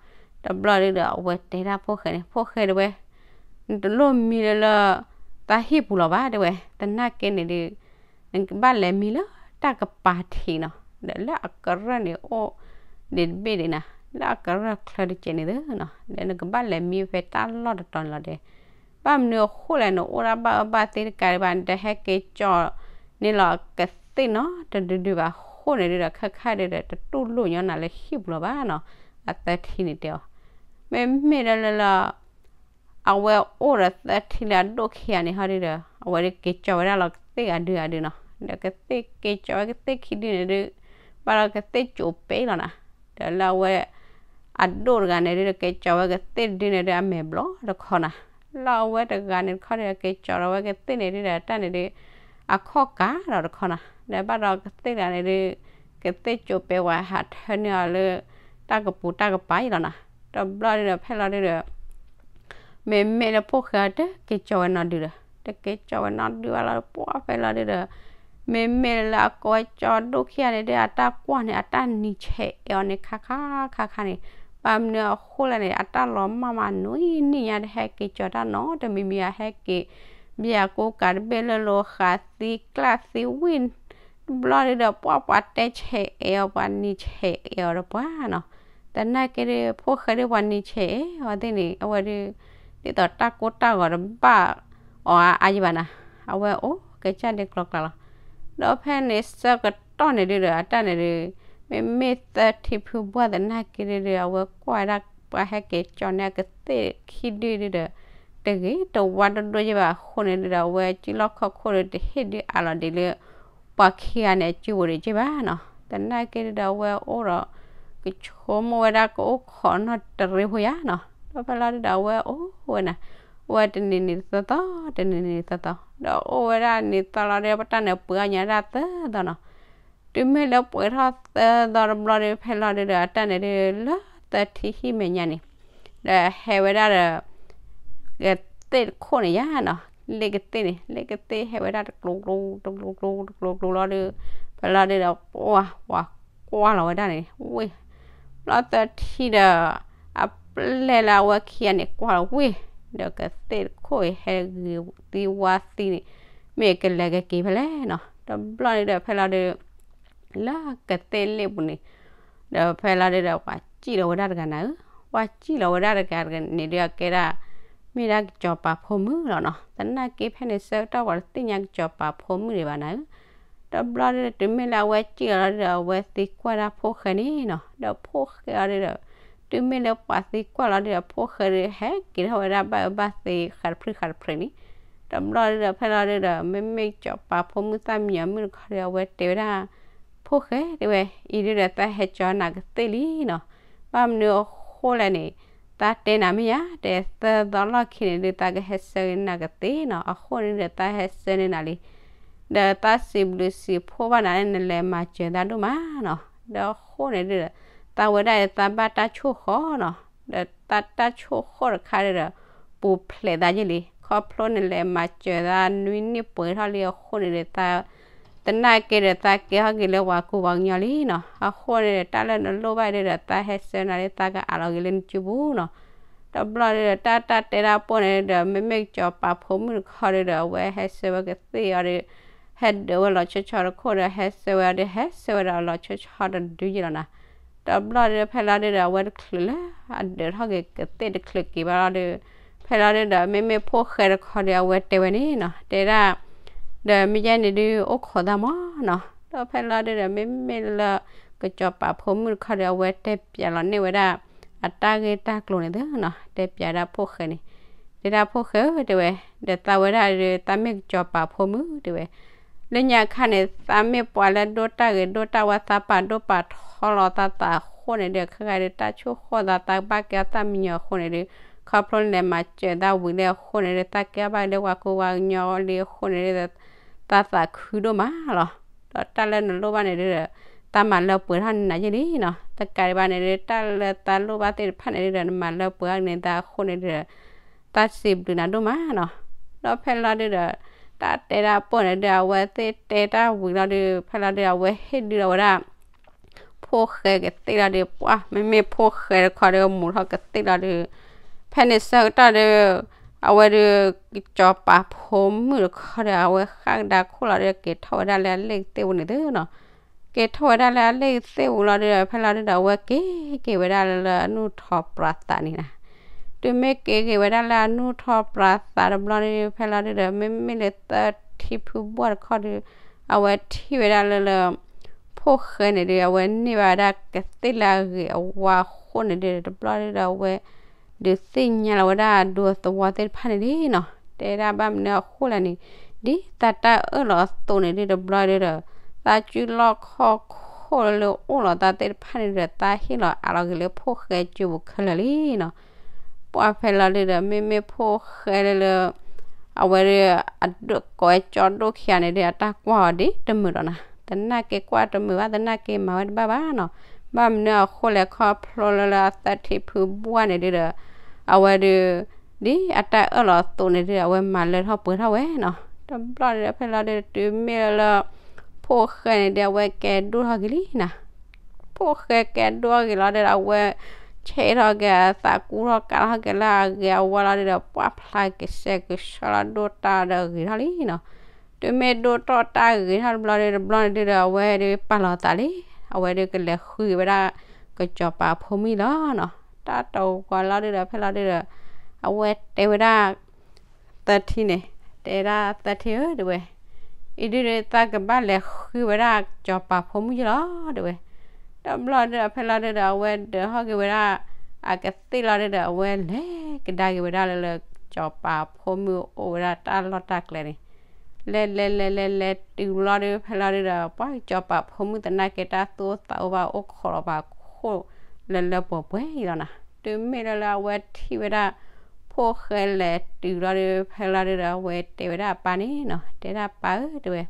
တဘျီဒုးဒီး အဝဲတဲဒၣ်ဖိၣ်ဃဲန့ၣ်, ဖိၣ်ဃဲတဝဲ နတလိၣ်မံလၢလၢ တၢ်ဟံၣ်ပူၤလီၤဘၣ် တဲဝဲ, သနာ်က့န့ၣ်ဒုး နကဘၣ်လဲၤမံလၢတၢ်ကပၤထံးနီၤ, ဒီးလၢအကရၢၢ်န့ၣ်အိၣ် ဒံးတဘ့ၣ်ဒံးနၤ, လၢအကရၢၢ်ချၢတကဲးန့ၣ်သ့နီၤ, ဒီးနကဘၣ်လဲၤမံဖဲတၢ်လီၢ်တတီၤန့ၣ်လီၤဒီး ဘၣ်မနုၤအဃိလဲၣ် နအိၣ်ဒၣ်ဘၣ်အၢဘၣ်သီတကးဒံးဘၣ် နတဟဲက့ၤကၠီၤန့ၢ်လီၤကသ့ၣ်နီတဒုဒုဘၣ်အဃိန့ၣ်ဒုးဒီး ခဲခါဒုးဒီး တတူၢ်လိာ်ညီနၤလၢဟံၣ်ပူၤလီၤဘၣ်နီၤ, အသၢထံန့ၣ်တဲအီၤ, မ့မ့ၢ်လၢလၢလၢ အဝဲအိၣ်ဒီးသၢထံလၢအဒိၣ်ခံဂၤန့ၣ်ဟီဒုးဒီး အဝဲဒုးက့ၤကၠီၤဝဲဒၣ်လီၤကသ့ၣ်ဂၤဒုဂၤဒုနီၤ, ဒီးကသ့ၣ်က့ၤကၠီၤဝဲကသ့ၣ်ခံဒုန့ၣ်ဒုး ဘၣ်လီၤကသ့ၣ်ကၠိၤပဲလီၤနၤ, ဒီးလၢအဝဲ အဒိၣ်တဂၤန့ၣ်ဒုး က့ၤကၠီၤဝဲကသ့ၣ်ဒုန့ၣ်ဒုး အမဲာ်ဘျီၣ်တခီနၤ, လၢအဝဲတဂၤန့ၣ်တခီဒီး က့ၤကၠီၤဒီးဝဲကသ့ၣ်န့ၣ်ဒုးဒီး တၢ်န့ၣ်ဒုး အခီၣ်ကးဒီးတခီနၤ, ဒီးဘၣ်ဒီးကသ့ၣ်တဂၤန့ၣ်ဒုး ကသ့ၣ်ကၠိၤပဲဝဲဟးထၢန့ၢ်အီၤလၢ တၢ်ကပူၤတၢ်ကပၤအံၤလီၤနၤ, တဘျီဒုးဒီးဖဲလီၤဒုးဒီး မ့မ့ၢ်လၢဖိၣ်ဃဲအီၤတက့ၤကၠီၤဝဲနီတဒုဒီး တက့ၤကၠီၤဝဲနီတဒုဘၣ်လီၤ ပှၢ်ဖဲလီၤဒုးဒီး မ့မ့ၢ်လၢအကိးကၠီဒိၣ်ခံဂၤန့ၣ်ဒုး အတၢ်ကွၢ်န့ၣ် အတၢ်နံၤဆဲးအဲၣ်အီၤန့ၣ်ခါခါခါခါန့ၣ်, ဘၣ်မနုၤအဃိလဲၣ်န့ၣ် အတၢ်လီၤမၢ်မးနွံနံၣ်ညါ တဟဲက့ၤကၠီၤတၢ်နီတမံၤမံၤ အဟဲက့ၤ ဘၣ်ကိးကးတဘ့ၣ်လၢလိၤဃာ်သံကျၢ်သံဝံၣ် တဘျီဒုးဒီး ပှၢ်ပှၤတဲဆဲးအဲၣ်အီၤ ပှၤနံၤဆဲးအဲၣ်အီၤဒီးပှၢ်နီၤ, သနာ်က့ဒုး ဖိၣ်ဃဲဒုးပှၤနံၤဆဲးအဲၣ်အီၤသ့ၣ်န့ၣ် အဝဲဒုး ဒ်သိးတၢ်ကိၢ်တၢ်ဂီၤတဘၣ်အီၤအါအါယံၤဘၣ်နၤ, အဝဲအိၣ်ကစၢ်ဒဲးကျီကျါလီၤ, ဒီးဖဲန့ၣ်ဆၢကတီၢ်န့ၣ်ဒုးဒီး အတၢ်န့ၣ်ဒုး မ့မ့ၢ်သၢထံဖုဘှၢ်သနာ်က့ဒုးဒီး အဝဲကွၢ်ဝဲဒၣ်ပှၤဟဲက့ၤကၠီၤန့ၢ်အကသ့ၣ်ခံဒုဒုးဒီး တဂ့ၤတဝါဒိၣ်ဒိၣ်ယံၤဘၣ်အဃိန့ၣ်ဒုးဒီး အဝဲစုလီၢ်ခီၣ်ခိၣ်ဒီး တဟ့ၣ်ဒုးအးလီၤဒံးလၢ ပှၤခံဂၤန့ၣ် အစုပူၤဒံးက့ၤဘၣ်နီၤ, သနာ်က့ဒုးဒီး အဝဲအိၣ်ဒီး ကဆိကမိၣ်ဝဲဒၣ်ကအိၣ်ခိးနီၢ်တရံးဖိယါနီၤ, ဒီးဖဲလီၤဒုးဒီး အဝဲအိၣ်ဝဲနၤ, အဝဲတနံၤနံၤသီသီ တနံၤနံၤသီသီ ဒီးအိၣ်ဝဲဒၣ်နံၤသီလီၤဒီး ပတၢ်န့ၣ်ပှဲၤအီၣ်ညါဒၣ်သၢသီနီၤ, တုၤမ့ၢ်လၢပှဲၤထီၣ်သၢသီတဘျီဒီး ဖဲလီၤဒုးဒီး အတၢ်န့ၣ်ဒုး လၢသၢထံဟံၣ်မဲာ်ညါန့ၣ် ဒီးဟဲဝဲဒၣ်ဒီး ကသ့ၣ်တခိၣ်န့ၣ်ယါနီၤ, လ့ၣ်ကသ့ၣ်န့ၣ် လ့ၣ်ကသ့ၣ်ဟဲဝဲဒၣ်တကျိၤကျိၤ တကျိၤကျိၤ တကျိၤကျိၤလီၤဒီး ဖဲလီၤဒုးဒီး ပှၤကွၢ်လီၤဝဲဒၣ်န့ၣ် ဝ့ၢ် ဘျီသၢထံဒီး အပျဲၢ်လၢအဝဲခံဂၤန့ၣ် ကွၢ်လီၤဝ့ၢ် ဒီးကသ့ၣ်တခိၣ်အံၤဟဲဂ့ၤသံဝါသံန့ၣ် မ့ၢ်ကလဲၤကက့ၤဖဲလဲၣ်နီၤ, တဘျီန့ၣ်ဒီး ဖဲလီၤဒုး လၢကသ့ၣ်လ့ၣ်ပူၤန့ၣ် ဒီးဖဲလီၤဒုးဒီး ပှၤစံၣ်လီၤဝဲဒၣ်တဂၤနၤဧၢ, ပှၤစံၣ်လီၤဝဲဒၣ်တဂၤန့ၣ်ဒုး အကဲဒၣ် မ့ၢ်ဒၣ်ကစီၤပၤဖိမုၣ်လီၤနီၤ, သနာ်က့ဖဲန့ၣ်ဆၢကတီၢ် ပှၤတသ့ၣ်ညါကစီၤပၤဖိမုၣ်ဒံးဘၣ်နၤဧၢ, တဘျီဒုးဒီး တုၤမ့ၢ်လၢအဝဲစံၣ်လီၤလီၤဒုးဒီး အဝဲသံကွၢ်ဒၣ်ဖိၣ်ဃဲန့ၣ်နီၤ, ဒီးဖိၣ်ဃဲအီၤဒုးဒီး တုၤမ့ၢ်လၢပှၤသံကွၢ်လီၤဒုးဒီး ဖိၣ်ဃဲဒုး ဟဲက့ၤထီၣ်ဝဲဒၣ်ဘၣ်အၢဘၣ်သီ ဃးတဖျၢၣ်ဃးတဖျၢၣ်န့ၣ်, တဘျီဒုးဒီး ဖဲလီၤဒုးဒီး မ့မ့ၢ်ကစီၤပၤဖိမုၣ်သၣ်မံညီၤမုၣ်တခီဒီး အဝဲတဲဝဲဒၣ် ဖိၣ်ဃဲတဲဝဲ အံၤဒုးဒီး သးဟဲကၠီနၤကသ့ၣ်လံနီၤ, ဘၣ်မနုၤအဃိလဲၣ်န့ၣ် သးတဲနၤမ့ၢ်ယါ တဲသၢသီလီၢ်ခံန့ၣ်ဒုး သးကဟဲဆှၢနၤကသ့ၣ်နီၤ, အဃိန့ၣ်ဒီး သးဟဲဆှၢန့ၢ်နၤလံ ဒီးသးစံးဘျုးစံးဖှိၣ်ဘၣ်နၤလၢနလဲၤမၤစၢၤသးဒိၣ်မးနီၤ, ဒီးအဃိန့ၣ်ဒုးဒီး သးဝဲဒၣ်အံၤ သးဘၣ်တၢ်ဆိၣ်ဃီနီၤ, ဒီးသးတၢ်ဆိၣ်ဃီတခါဒုးဒီး ပူၤဖျဲးသးယ့ၢ်လံ, ခီဖျိနလဲၤမၤစၢၤသးနွံနံၣ်ပှဲၤထီၣ်လံအဃိန့ၣ်ဒီး သး သနာ်က့ဒီး သးကဲထီၣ်က့ၤလၢပှၤကူပှၤကညီလံနီၤ, အဃိန့ၣ်ဒီး တၢ်လၢနလိၣ်ဘၣ်ဒုးဒီး သးဟဲဆှၢနၤလံ သးကအးလီၤက့ၤလၢနစုပူၤနီၤ, တဘျီဒုးဒီး တၢ်တၢ်တဲတၢ်ပိၢ်န့ၣ်ဒီး မ့မ့ၢ်ကစီၤပၤဖိမုၣ်တခီဒုးဒီး အဝဲဟဲဆှၢဝဲကသ့ၣ်အီၤဒီး ဟဲဒၢးဝဲလီၤဆီဆီတခိၣ်ဒီး ဟဲဆှၢဝဲဒီး ဟဲဆှၢဝဲဒီးလီၤဆီဆီတဒုယဲၢ်လီၤနၤ. တဘျီဒီး ဖဲလီၤဒုဒီး အဝဲတချုးလၢ အဒၢးထီၣ်က့ၤကသ့ၣ်တချုးက့ၤဘၣ်လီၤဒီး ဖဲလီၤဒုဒီး မ့မ့ၢ်ဖိၣ်ဃဲတခီဒီး အဝဲတဲဝဲန့ၣ်နီၤ, တဲဒၣ် ဒီးမ့ၢ်ယဲန့ၣ်ဒုး အိၣ်ခိးသးမၢ်နီၤ. ဒီးဖဲလီၤဒုဒီး မ့မ့ၢ်လၢ ကစီၤပၤဖိမုၣ်တခီဒီး အဝဲတဲပၠးလီၤန့ၢ်ဝဲဒၣ် အတၢ်ဂ့ၢ်တၢ်ကျိၤန့ၣ်သနီၤ, တဲပၠးဒၣ်ဖိၣ်ဃဲန့ၣ်, တဲဒၣ်ဖိၣ်ဃဲဧၢ တဲဝဲ, ဒီးသးဝဲဒၣ်ဒီး သးမ့ၢ်ကစီၤပၤဖိမုၣ်တဲဝဲ, လၢညါခါန့ၣ် သးမ့ၢ်ပှၤလၢဒိၣ်တၢ်ဂ့ၤဒိၣ်တၢ်ဝါ သးပာ်ဒိၣ်ပာ်ထီလီၤသးသးအဃိန့ၣ်ဒီး ခဲဂၤဒီး တၢ်ဆိၣ်ဃီၣ်သး သးဘၣ်ကဲအီၤသးမံညီၤအဃိန့ၣ်ဒီး ခီဖျိလဲၤမၤစၢၤသးဝံၤလၢအဃိန့ၣ်ဒီး သးကဲအီၤဘၣ်လၢပှၤကူပှၤကညီလံအဃိန့ၣ်ဒီး သးသးခုဒိၣ်မးလီၤ. ဒီးတၢ်လၢနလိၣ်ဘၣ်န့ၣ်ဒီး သးမၤလၢပှဲၤထီၣ်နၤယဲၢ်လံနီၤ. တကးဒံးဘၣ်န့ၣ်ဒီး တၢ်လၢသးလိၣ်ဘၣ်သ့ၣ်တဖၣ်န့ၣ်ဒီး နမၤလၢပှဲၤန့ၣ်သးအဃိန့ၣ်ဒီး သးစံးဘျုးနၤဒိၣ်မးနီၤ. ဒီးဖဲလီၤဒုဒီး တၢ်တဲဒၣ်ပိၢ်န့ၣ်ဒီး အဝဲသ့ၣ်တဲတၢ်ဝံၤလီၤဒီး ဖဲလီၤဒုဒီး အဝဲဟ့ၣ်ဒုလီၤဝဲဒၣ် ဖိၣ်ဃဲကသ့ၣ်လီၤဒီး ပှၢ် မ့မ့ၢ်ဖိၣ်ဃဲတခီဒီး မူၤထီၣ်ကသ့ၣ်လီၤဒီး ဖဲန့ၣ်ဆၢကတီၢ်ဒီး အဝဲဒီး ကစီၤပၤဖိမုၣ်တခီဒီး အဝဲဃၣ်ကဒါခိၣ်လီၤဒီး က့ၤထီၣ်ဝဲဒၣ်လၢအလ့ၣ်ကသ့ၣ်ပူၤန့ၣ်သနီၤ. က့ၤထီၣ်ဝဲဒၣ်လၢအလ့ၣ်ကသ့ၣ်ပူၤလီၤဒီး ဖဲလီၤဒုဒီး အဝဲက့ၤက့ၤဝဲဒၣ်လၢအနူၢ်ထီပြးသးန့ၣ်နီၤ. တုၤမ့ၢ်က့ၤက့ၤဝဲဒၣ်လၢအနူၢ်ထီပြးသးတဘျီန့ၣ် ဖဲလီၤဒုဒီး မ့မ့ၢ်လၢသထံဖုဘှၢ်တခီဒီး အဝဲထံၣ်ဝဲဒၣ်လၢလၢ ဖိၣ်ဃဲန့ၣ်ဒီး အဝဲန့ၢ်ဘၣ်ဝဲဒၣ်ကသ့ၣ်လၢအဂ့ၤအဝါအဃိန့ၣ်ဒီး တဘျီဒုဒီး အဝဲ ဒုးသ့ၣ်ညါလီၤဝဲဒၣ်အဒူအသဝီသ့ၣ်တဖၣ်န့ၣ်လံနီၤ. တဲဒၣ်ဘၣ်မနုၤအဃိလဲၣ်န့ၣ် ဒ်သးတၢ်အၢၣ်လီၤအသိးန့ၣ်ဒီး တဘျီဒုဒီး သးစုလီၢ်ခီၣ်ခိၣ်လၢလၢအိၣ်လီၤသးသ့ၣ်တဖၣ်န့ၣ်ဒီး သးဟ့ၣ်လီၤအးလီၤက့ၤလၢဖိၣ်ဃဲစုပူၤခဲလၢာ်လံနီၤ. ပှၢ်ဖဲလီၤဒုဒီး မ့မ့ၢ်ဖိၣ်ဃဲလၢလၢ အဝဲဒီး အဒိၣ်ကိးဝဲကၠီဒိၣ်ခံဂၤန့ၣ်ဒီး အတၢ်ကွၢ်အီၤဒ်တမုာ်ဒီးနီၤ. သနာ်က့ကွၢ်တမုာ်ဘၣ် သနာ်က့မၤဝဲတဘၣ်ဘၣ်နီၤ. ဘၣ်မနုၤအဃိလဲၣ် ခီဖျိလၢလၢအသထံဖုဘှၢ်န့ၣ်ဒုဒီး အဝဲဒီး ဒ်အတၢ်အၢၣ်လီၤအသိးန့ၣ်ဒီး အဝဲမၤလၢထီၣ်ပှဲၤထီၣ်ဝဲနီၤ. တဘျီဒုဒီး ဖဲလီၤဒုဒီး တုၤမ့ၢ်လၢလၢ ဖိၣ်ဃဲန့ၣ်ဒီး အဝဲကဲဒိၣ်ထီၣ်က့ၤလံနီၤ. ဖိၣ်ဃဲကဲဒိၣ်ထီၣ်က့ၤလီၤဒီး အဝဲဆဲးထီၣ်က့ၤအသး ကူထီၣ်ကးထီၣ်က့ၤလၢအဂ့ၤအဝါလီၤဒုဒီး ပှၢ်ဖျါကဆှဲကဆှီလီၤ ဒိၣ်တၢ်ဒီးဂ့ၤထီၣ်လံနီၤ. တုၤမ့ၢ်ဒိၣ်ထီၣ်တၢ်ဂ့ၤထီၣ်တဘျီဒု တဘျီန့ၣ်ဒုဒီး အဝဲဒုးပာ်လီၤသးလံ. အဝဲဒုးကလဲၤဃုက့ၤဝဲဒၣ် ကစီၤပၤဖိမုၣ်လီၤနီၤ. တၢ်တဝီလီၤဒုဒီး ဖဲလီၤဒုဒီး အဝဲတဲဝဲဒၣ် သထံန့ၣ်, တဲဒၣ်သထံဧၢ တဲဝဲ, အံၤဒုဒီး သးကဘၣ်လဲၤဃုဝဲဒၣ်ကစီၤပၤဖိမုၣ်ယဲၢ်လီၤ တဲဝဲ. တဘျီဒုဒီး ဖဲလီၤဒုဒီး အဝဲဒၢးထီၣ်က့ၤဝဲဒၣ် အကသ့ၣ်လီၤဒုဒီး အဝဲလဲၤကဒါက့ၤဝဲဒၣ်လၢလၢ ကစီၤပၤဖိမုၣ်အိၣ်ဝဲဒၣ်တၢ်လီၢ်တၢ်ကျဲန့ၣ် လဲၤလဲၤလဲၤလဲၤလဲၤတုၤလီၤဒု ဖဲလီၤဒုဒီး ပှၤကစီၤပၤဖိမုၣ်သနာ်က့ တၢ်သူၣ်အိၣ်သးအိၣ်ဘၣ် အိၣ်ခိးလီၤပာ်ခိၣ်လၢလၢပှဲၤပှဲၤအံၤလီၤနီၤ. တုၤမ့ၢ်လၢလၢအဝဲထံၣ်ဝဲဒၣ် ဖိၣ်ဃဲလဲၤတုၤလီၤဒု ဖဲလီၤဒုဒီး အဝဲတဲဝဲဒၣ်အပၢ်န့ၣ်နီၤ, တဲဒၣ်ပၢ်ဧၢ တဲဝဲ,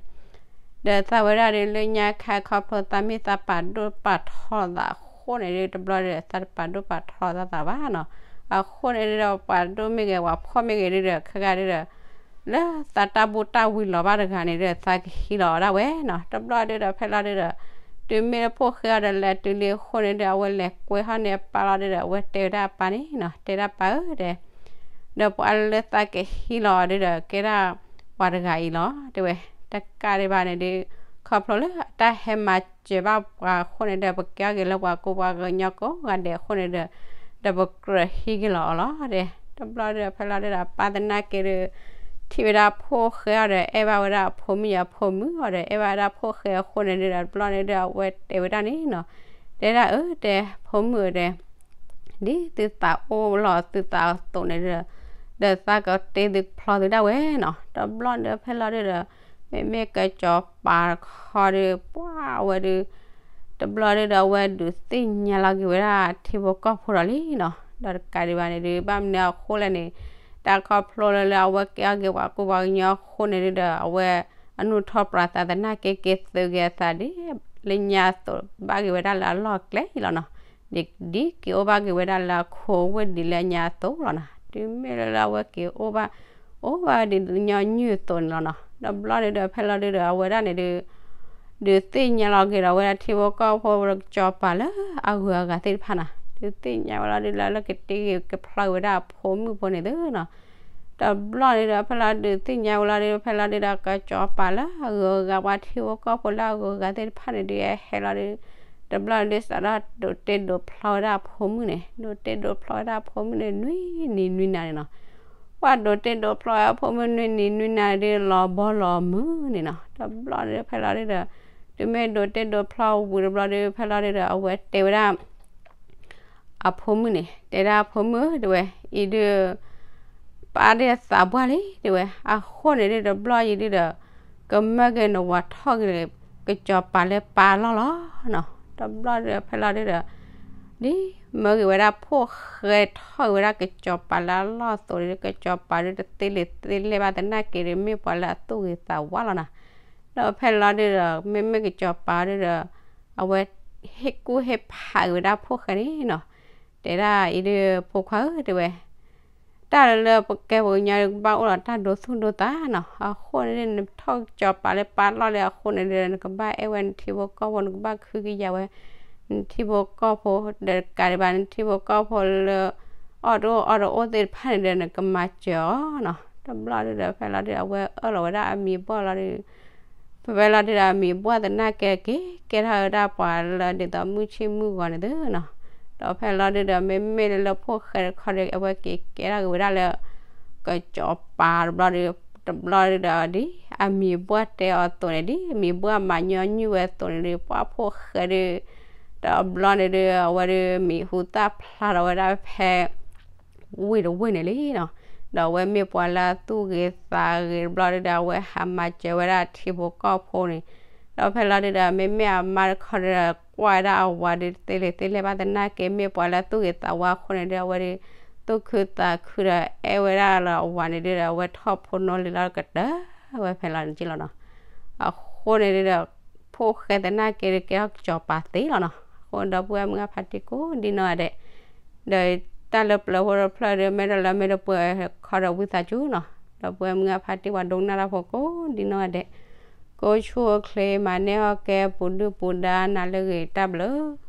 ဒီးသးဝဲဒၣ်ဒု လၢညါခါခီဖျိသးမ့ၢ် သးပာ်ဒိၣ်ပာ်ထီသးအဃိန့ၣ်ဒု တဘျီဒုဒီး သးတပာ်ဒိၣ်ပာ်ထီသးသးဘၣ်နီၤ. အဃိန့ၣ်ဒုဒီး ပှၤဒိၣ်မ့ၢ်ဂ့ၤ ပှၤဖှီၣ်မ့ၢ်ဂ့ၤဒုဒီး ခဲဂၤဒုဒီး လၢသးတၢ်ဘူၣ်တၢ်ဝံၤလီၤဘၣ်တဂၤန့ၣ်ဒီး သးကဟံးလီၤအီၤဒၣ်ဝဲနီၤ. တဘျီဒုဒီး ဖဲလီၤဒုဒီး တုၤမ့ၢ်လၢဖိၣ်ဃဲအီၤဒီး လဲၤတုၤလံအဃိန့ၣ်ဒု အဝဲလဲၤကွဲဟီၣ်န့ၢ်အပၢ်လီၤဒုဒီး အဝဲတဲဝဲဒၣ်အပၢ်န့ၣ်နီၤ, တဲဒၣ်ပၢ်ဧၢ တဲ ဒီးပှၤလၢသးကဟံးလီၤအီၤဒုဒီး ကဲဒၣ်ပှၤတဂၤအံၤလီၤ တဲဝဲ. တကးဒံးဘၣ်န့ၣ်ဒု ခီဖျိလၢအတၢ်ဟဲမၤစၢၤဘၣ်ပှၤအဃိန့ၣ်ဒီး ပကဲထီၣ်က့ၤလၢပှၤကူပှၤကညီကိးဂၤဒဲးအဃိန့ၣ်ဒီး ဒီးပကြၢးဟံးက့ၤလီၤအီၤလီၤ တဲ. တဘျီဒုဒီး ဖဲလီၤဒုဒီး အပၢ်သနာ်က့ဒု ထံၣ်ဝဲဒၣ်ဖိၣ်ဃဲအီၤဒီး အဲၣ်ဘၣ်ဝဲဒၣ်အဖိမုၣ်ယၤ အဖိမုၣ်အီၤဒီး အဲၣ်ဘၣ်ဝဲဒၣ်ဖိၣ်ဃဲအဃိန့ၣ်ဒုဒီး တဘျီန့ၣ်ဒု အဝဲတဲဝဲဒၣ်န့ၣ်နီၤ, တဲဒၣ်အၢ တဲ ဖိမုၣ်ဧၢ တဲ ဒ်သုသးအိၣ်လီၤသုသးအသိးန့ၣ်ဒုဒီး ဒီးသးကတ့သုဖျီသုဒၣ်ဝဲနီၤ. တဘျီဒုဒီး ဖဲလီၤဒုဒီး မ့မ့ၢ်ကစီၤပၤတခီဒု ပှၢ်ဝဲဒု တဘျီဒုဒီး အဝဲဒုးသ့ၣ်ညါလီၤက့ၤဝဲဒၣ်ထံဖိကီၢ်ဖိဒီးလံနီၤ. ဒီးတကးဒံးဘၣ်န့ၣ်ဒု ဘၣ်မနုၤအဃိလဲၣ်န့ၣ် တၢ်ခီဖျိလၢလၢအဝဲကဲထီၣ်က့ၤပှၤကူပှၤကညီအဃိန့ၣ်ဒုဒီး အဝဲအနူၢ်ထီၣ်ပြးသးသနာ်က့ က့ၤသုးက့ၤအသးဒ်လၢညါအသိး ဘၣ်က့ၤဝဲဒၣ်လၢအလီၢ်အကျဲအံၤလီၤနီၤ. ဒ်က့ၤအိၣ်ဘၣ်က့ၤဝဲဒၣ်လၢအခိၣ်ဝ့ၢ်ဒ်လၢညါအသိးလီၤနီၤ. တုၤမ့ၢ်လၢလၢအဝဲက့ၤအိၣ်ဘၣ် အိၣ်ဘၣ်ဒ်ညီနုၢ်အသိးန့ၣ်လီၤနီၤ. တဘျီဒုဒီး ဖဲလီၤဒုဒီး အဝဲဒၣ်န့ၣ်ဒု ဒုးသ့ၣ်ညါလီၤက့ၤဒီး အဝဲဒၣ်ထံဖိကီၢ်ဖိကစီၤပၤလၢအဂုၤအဂၤသ့ၣ်တဖၣ်နီၤ. ဒုးသ့ၣ်ညါဝဲလီၤဒုလၢ လၢကတ့က့ၤကဖျီက့ၤဝဲဒၣ်အဖိမုၣ်ဖိန့ၣ်သ့နီၤ. တဘျီန့ၣ်ဒီး ဖဲလီၤဒုးသ့ၣ်ညါဝဲလီၤဒီး ဖဲလီၤဒုးဒီး ကစီၤပၤလၢအဂုၤအဂၤ ပှၤထံဖိကီၢ်ဖိလၢအဂုၤအဂၤသ့ၣ်တဖၣ်န့ၣ်ဒုး ဟဲလီၤဒီး တဘျီန့ၣ်ဒုး စးထီၣ်ဒိးတ့ဒိးဖျီဝဲဒၣ်အဖိမုၣ်န့ၣ်, ဒိးတ့ဒိးဖျီဝဲဒၣ်အဖိမုၣ်န့ၣ် နွံနံၤနွံနၤန့ၣ်နီၤ. ပှၤဒိးတ့ဒိးဖျီဝဲအဖိမုၣ် နွံနံၤနွံနၤန့ၣ်ဒုး လီၤဘီလီၤမုၢ်န့ၣ်နီၤ. တဘျီန့ၣ်ဒုး ဖဲလီၤဒုးဒီး တုၤမ့ၢ်ဒိးတ့ဒိးဖျီဝံၤတဘျီဒီး ဖဲလီၤဒုးဒီး အဝဲတဲဝဲဒၣ် အဖိမုၣ်န့ၣ် တဲဒၣ်အဖိမုၣ်ဧၢ တဲဝဲ, အံၤဒုး ပၢ်ဒုးသးပှၢ်လံ တဲဝဲ, အဃိန့ၣ်ဒုး တဘျီအံၤဒုးဒီး ကမၢက့ၤနဝၤထီၣ်က့ၤ ကစီၤပၤလၢပၢ်အလီၢ်လီၤနီၤ. တဘျီဒုးဒီး ဖဲလီၤဒုးဒီး ဒ်မၢက့ၤဝဲဒၣ်ဖိၣ်ဃဲထီၣ်က့ၤဝဲဒၣ်ကစီၤပၤလၢအလီၢ်အသိးန့ၣ်ဒုး ကစီၤပၤဒုးတသ့လံာ်သ့လဲၢ်ဘၣ်သနာ်က့ဒုး မ့ၢ်ပှၤလၢအသူၣ်ဂ့ၤသးဝါလီၤနီၤ. ဒီးဖဲလီၤဒုးဒီး မ့မ့ၢ်ကစီၤပၤဒုးဒီး အဝဲဟ့ၣ်ကူၣ်ဟ့ၣ်ဖးက့ၤဝဲဒၣ်ဖိၣ်ဃဲန့ၣ်နီၤ. တဲဒၣ်အံၤဒုး ဖိခွါဧၢ တဲဝဲ, တၢ်လၢလၢပကဲပှၤကညီဒုး ကဘၣ်အိၣ်ဒီးတၢ်ဒိသူၣ်ဒိသးနီၤ. အဃိန့ၣ်ဒုး နထီၣ်ကစီၤပၤလၢပၢ်လီၢ်လံအဃိန့ၣ်ဒုး နကဘၣ်အဲၣ်ဝဲနထံဖိကီၢ်ဖိ နကဘၣ်ခုကယာ်ဝဲ နထံဖိကီၢ်ဖိ ဒီးတကးဒံးဘၣ် နထံဖိကီၢ်ဖိလၢ အီၣ်တအိၣ်အီတအိၣ်သ့ၣ်တဖၣ်န့ၣ်ဒီး နကမၤစၢၤအီၤနီၤ. တဘျီဒုးဒီး ဖဲလီၤဒုး အဝဲအၢၣ်လီၤဝဲဒၣ်အမံၤပှၢ်လီၤဒုး ဖဲလီၤဒုးဒီး အမံၤပှၢ်သနာ်က့ က့ၤကဲထီၣ်ဝဲဒၣ်ပှၤလၢဒ်သိးမုၢ်ဆ့ၣ်မုၢ်ဂီၤန့ၣ်သုနီၤ. ဒီးဖဲလီၤဒုးဒီး မ့မ့ၢ်လၢဖိၣ်ဃဲတခီဒီး အဝဲက့ၤကဲထီၣ်က့ၤဝဲဒၣ်လၢ ကစီၤပၤတဘျီဒုး တဘျီဒုးဒီး ဒ်အမံၤပှၢ်တဲအီၤအသိးန့ၣ် ဒ်အမံၤပှၢ်မၤညီနုၢ်ဝဲအသိးန့ၣ်ဒုး ပှၤဖိၣ်ဃဲဒုး တဘျီန့ၣ်ဒုး အဝဲဒုးမံၤဟူသၣ်ဖျါထီၣ်ဝဲဒၣ်ဖဲ ဝ့ၢ်တဝ့ၢ်န့ၣ်လံနီၤ. ဒီးအဝဲမ့ၢ်ပှၤလၢအသူၣ်ဂ့ၤသးဂ့ၤတဘျီဒုးဒီး အဝဲဟးမၤစၢၤဝဲဒၣ်ထံဖိကီၢ်ဖိန့ၣ်. ဒီးဖဲလီၤဒုးဒီး မ့မ့ၢ်အမါတခီဒီး ကွၢ်ဝဲဒၣ်အဝၤဒုးတသ့လံာ်သ့လဲၢ်ဘၣ်သနာ်က့ မ့ၢ်ပှၤလၢအသူၣ်ဂ့ၤသးဝါအဃိန့ၣ်ဒုး အဝဲဒုး သူၣ်ခုသးခုဒီး အဲၣ်ဝဲဒၣ်လၢအဝၤန့ၣ်ဒုးဒီး အဝဲထီၣ်ဖိနီၢ်လံၤလီၤကတၢၢ်ဝဲဖဲလီၤန့ၣ်လီၤနီၤ. အဃိန့ၣ်ဒုးဒီး ဖိၣ်ဃဲသနာ်က့ဒုး ကဲထီၣ်ကစီၤပၤသ့လီၤနီၤ. အဃိဒီပုၢ်ဝဲၢ်မုၢ်အဖါတံၢ်ကိးဒ်နီၢ်ဂၤဒဲး ဒီးတၢ်လၢပျၢၤဖိတဖျၢၣ်ဒီး မ့ၢ်တၢ်လၢမ့ၢ်တပှဲၤခီဒီးဝံသးစူၤနီၤ. ဒီပုၢ်ဝဲၢ်မုၢ်အဖါတံၢ် ပှၤဒိကနၣ်တၢ်ဖိကိးဒ်နီၢ်ဂၤဒဲး ကိးဆူၣ်အိၣ်ချ့ မၤန့ၢ်အီၣ်ကဲ ပူၤဒုၣ်ပူၤဒါ နၤလၢအဂ့ၤ တၢ်ဘျုး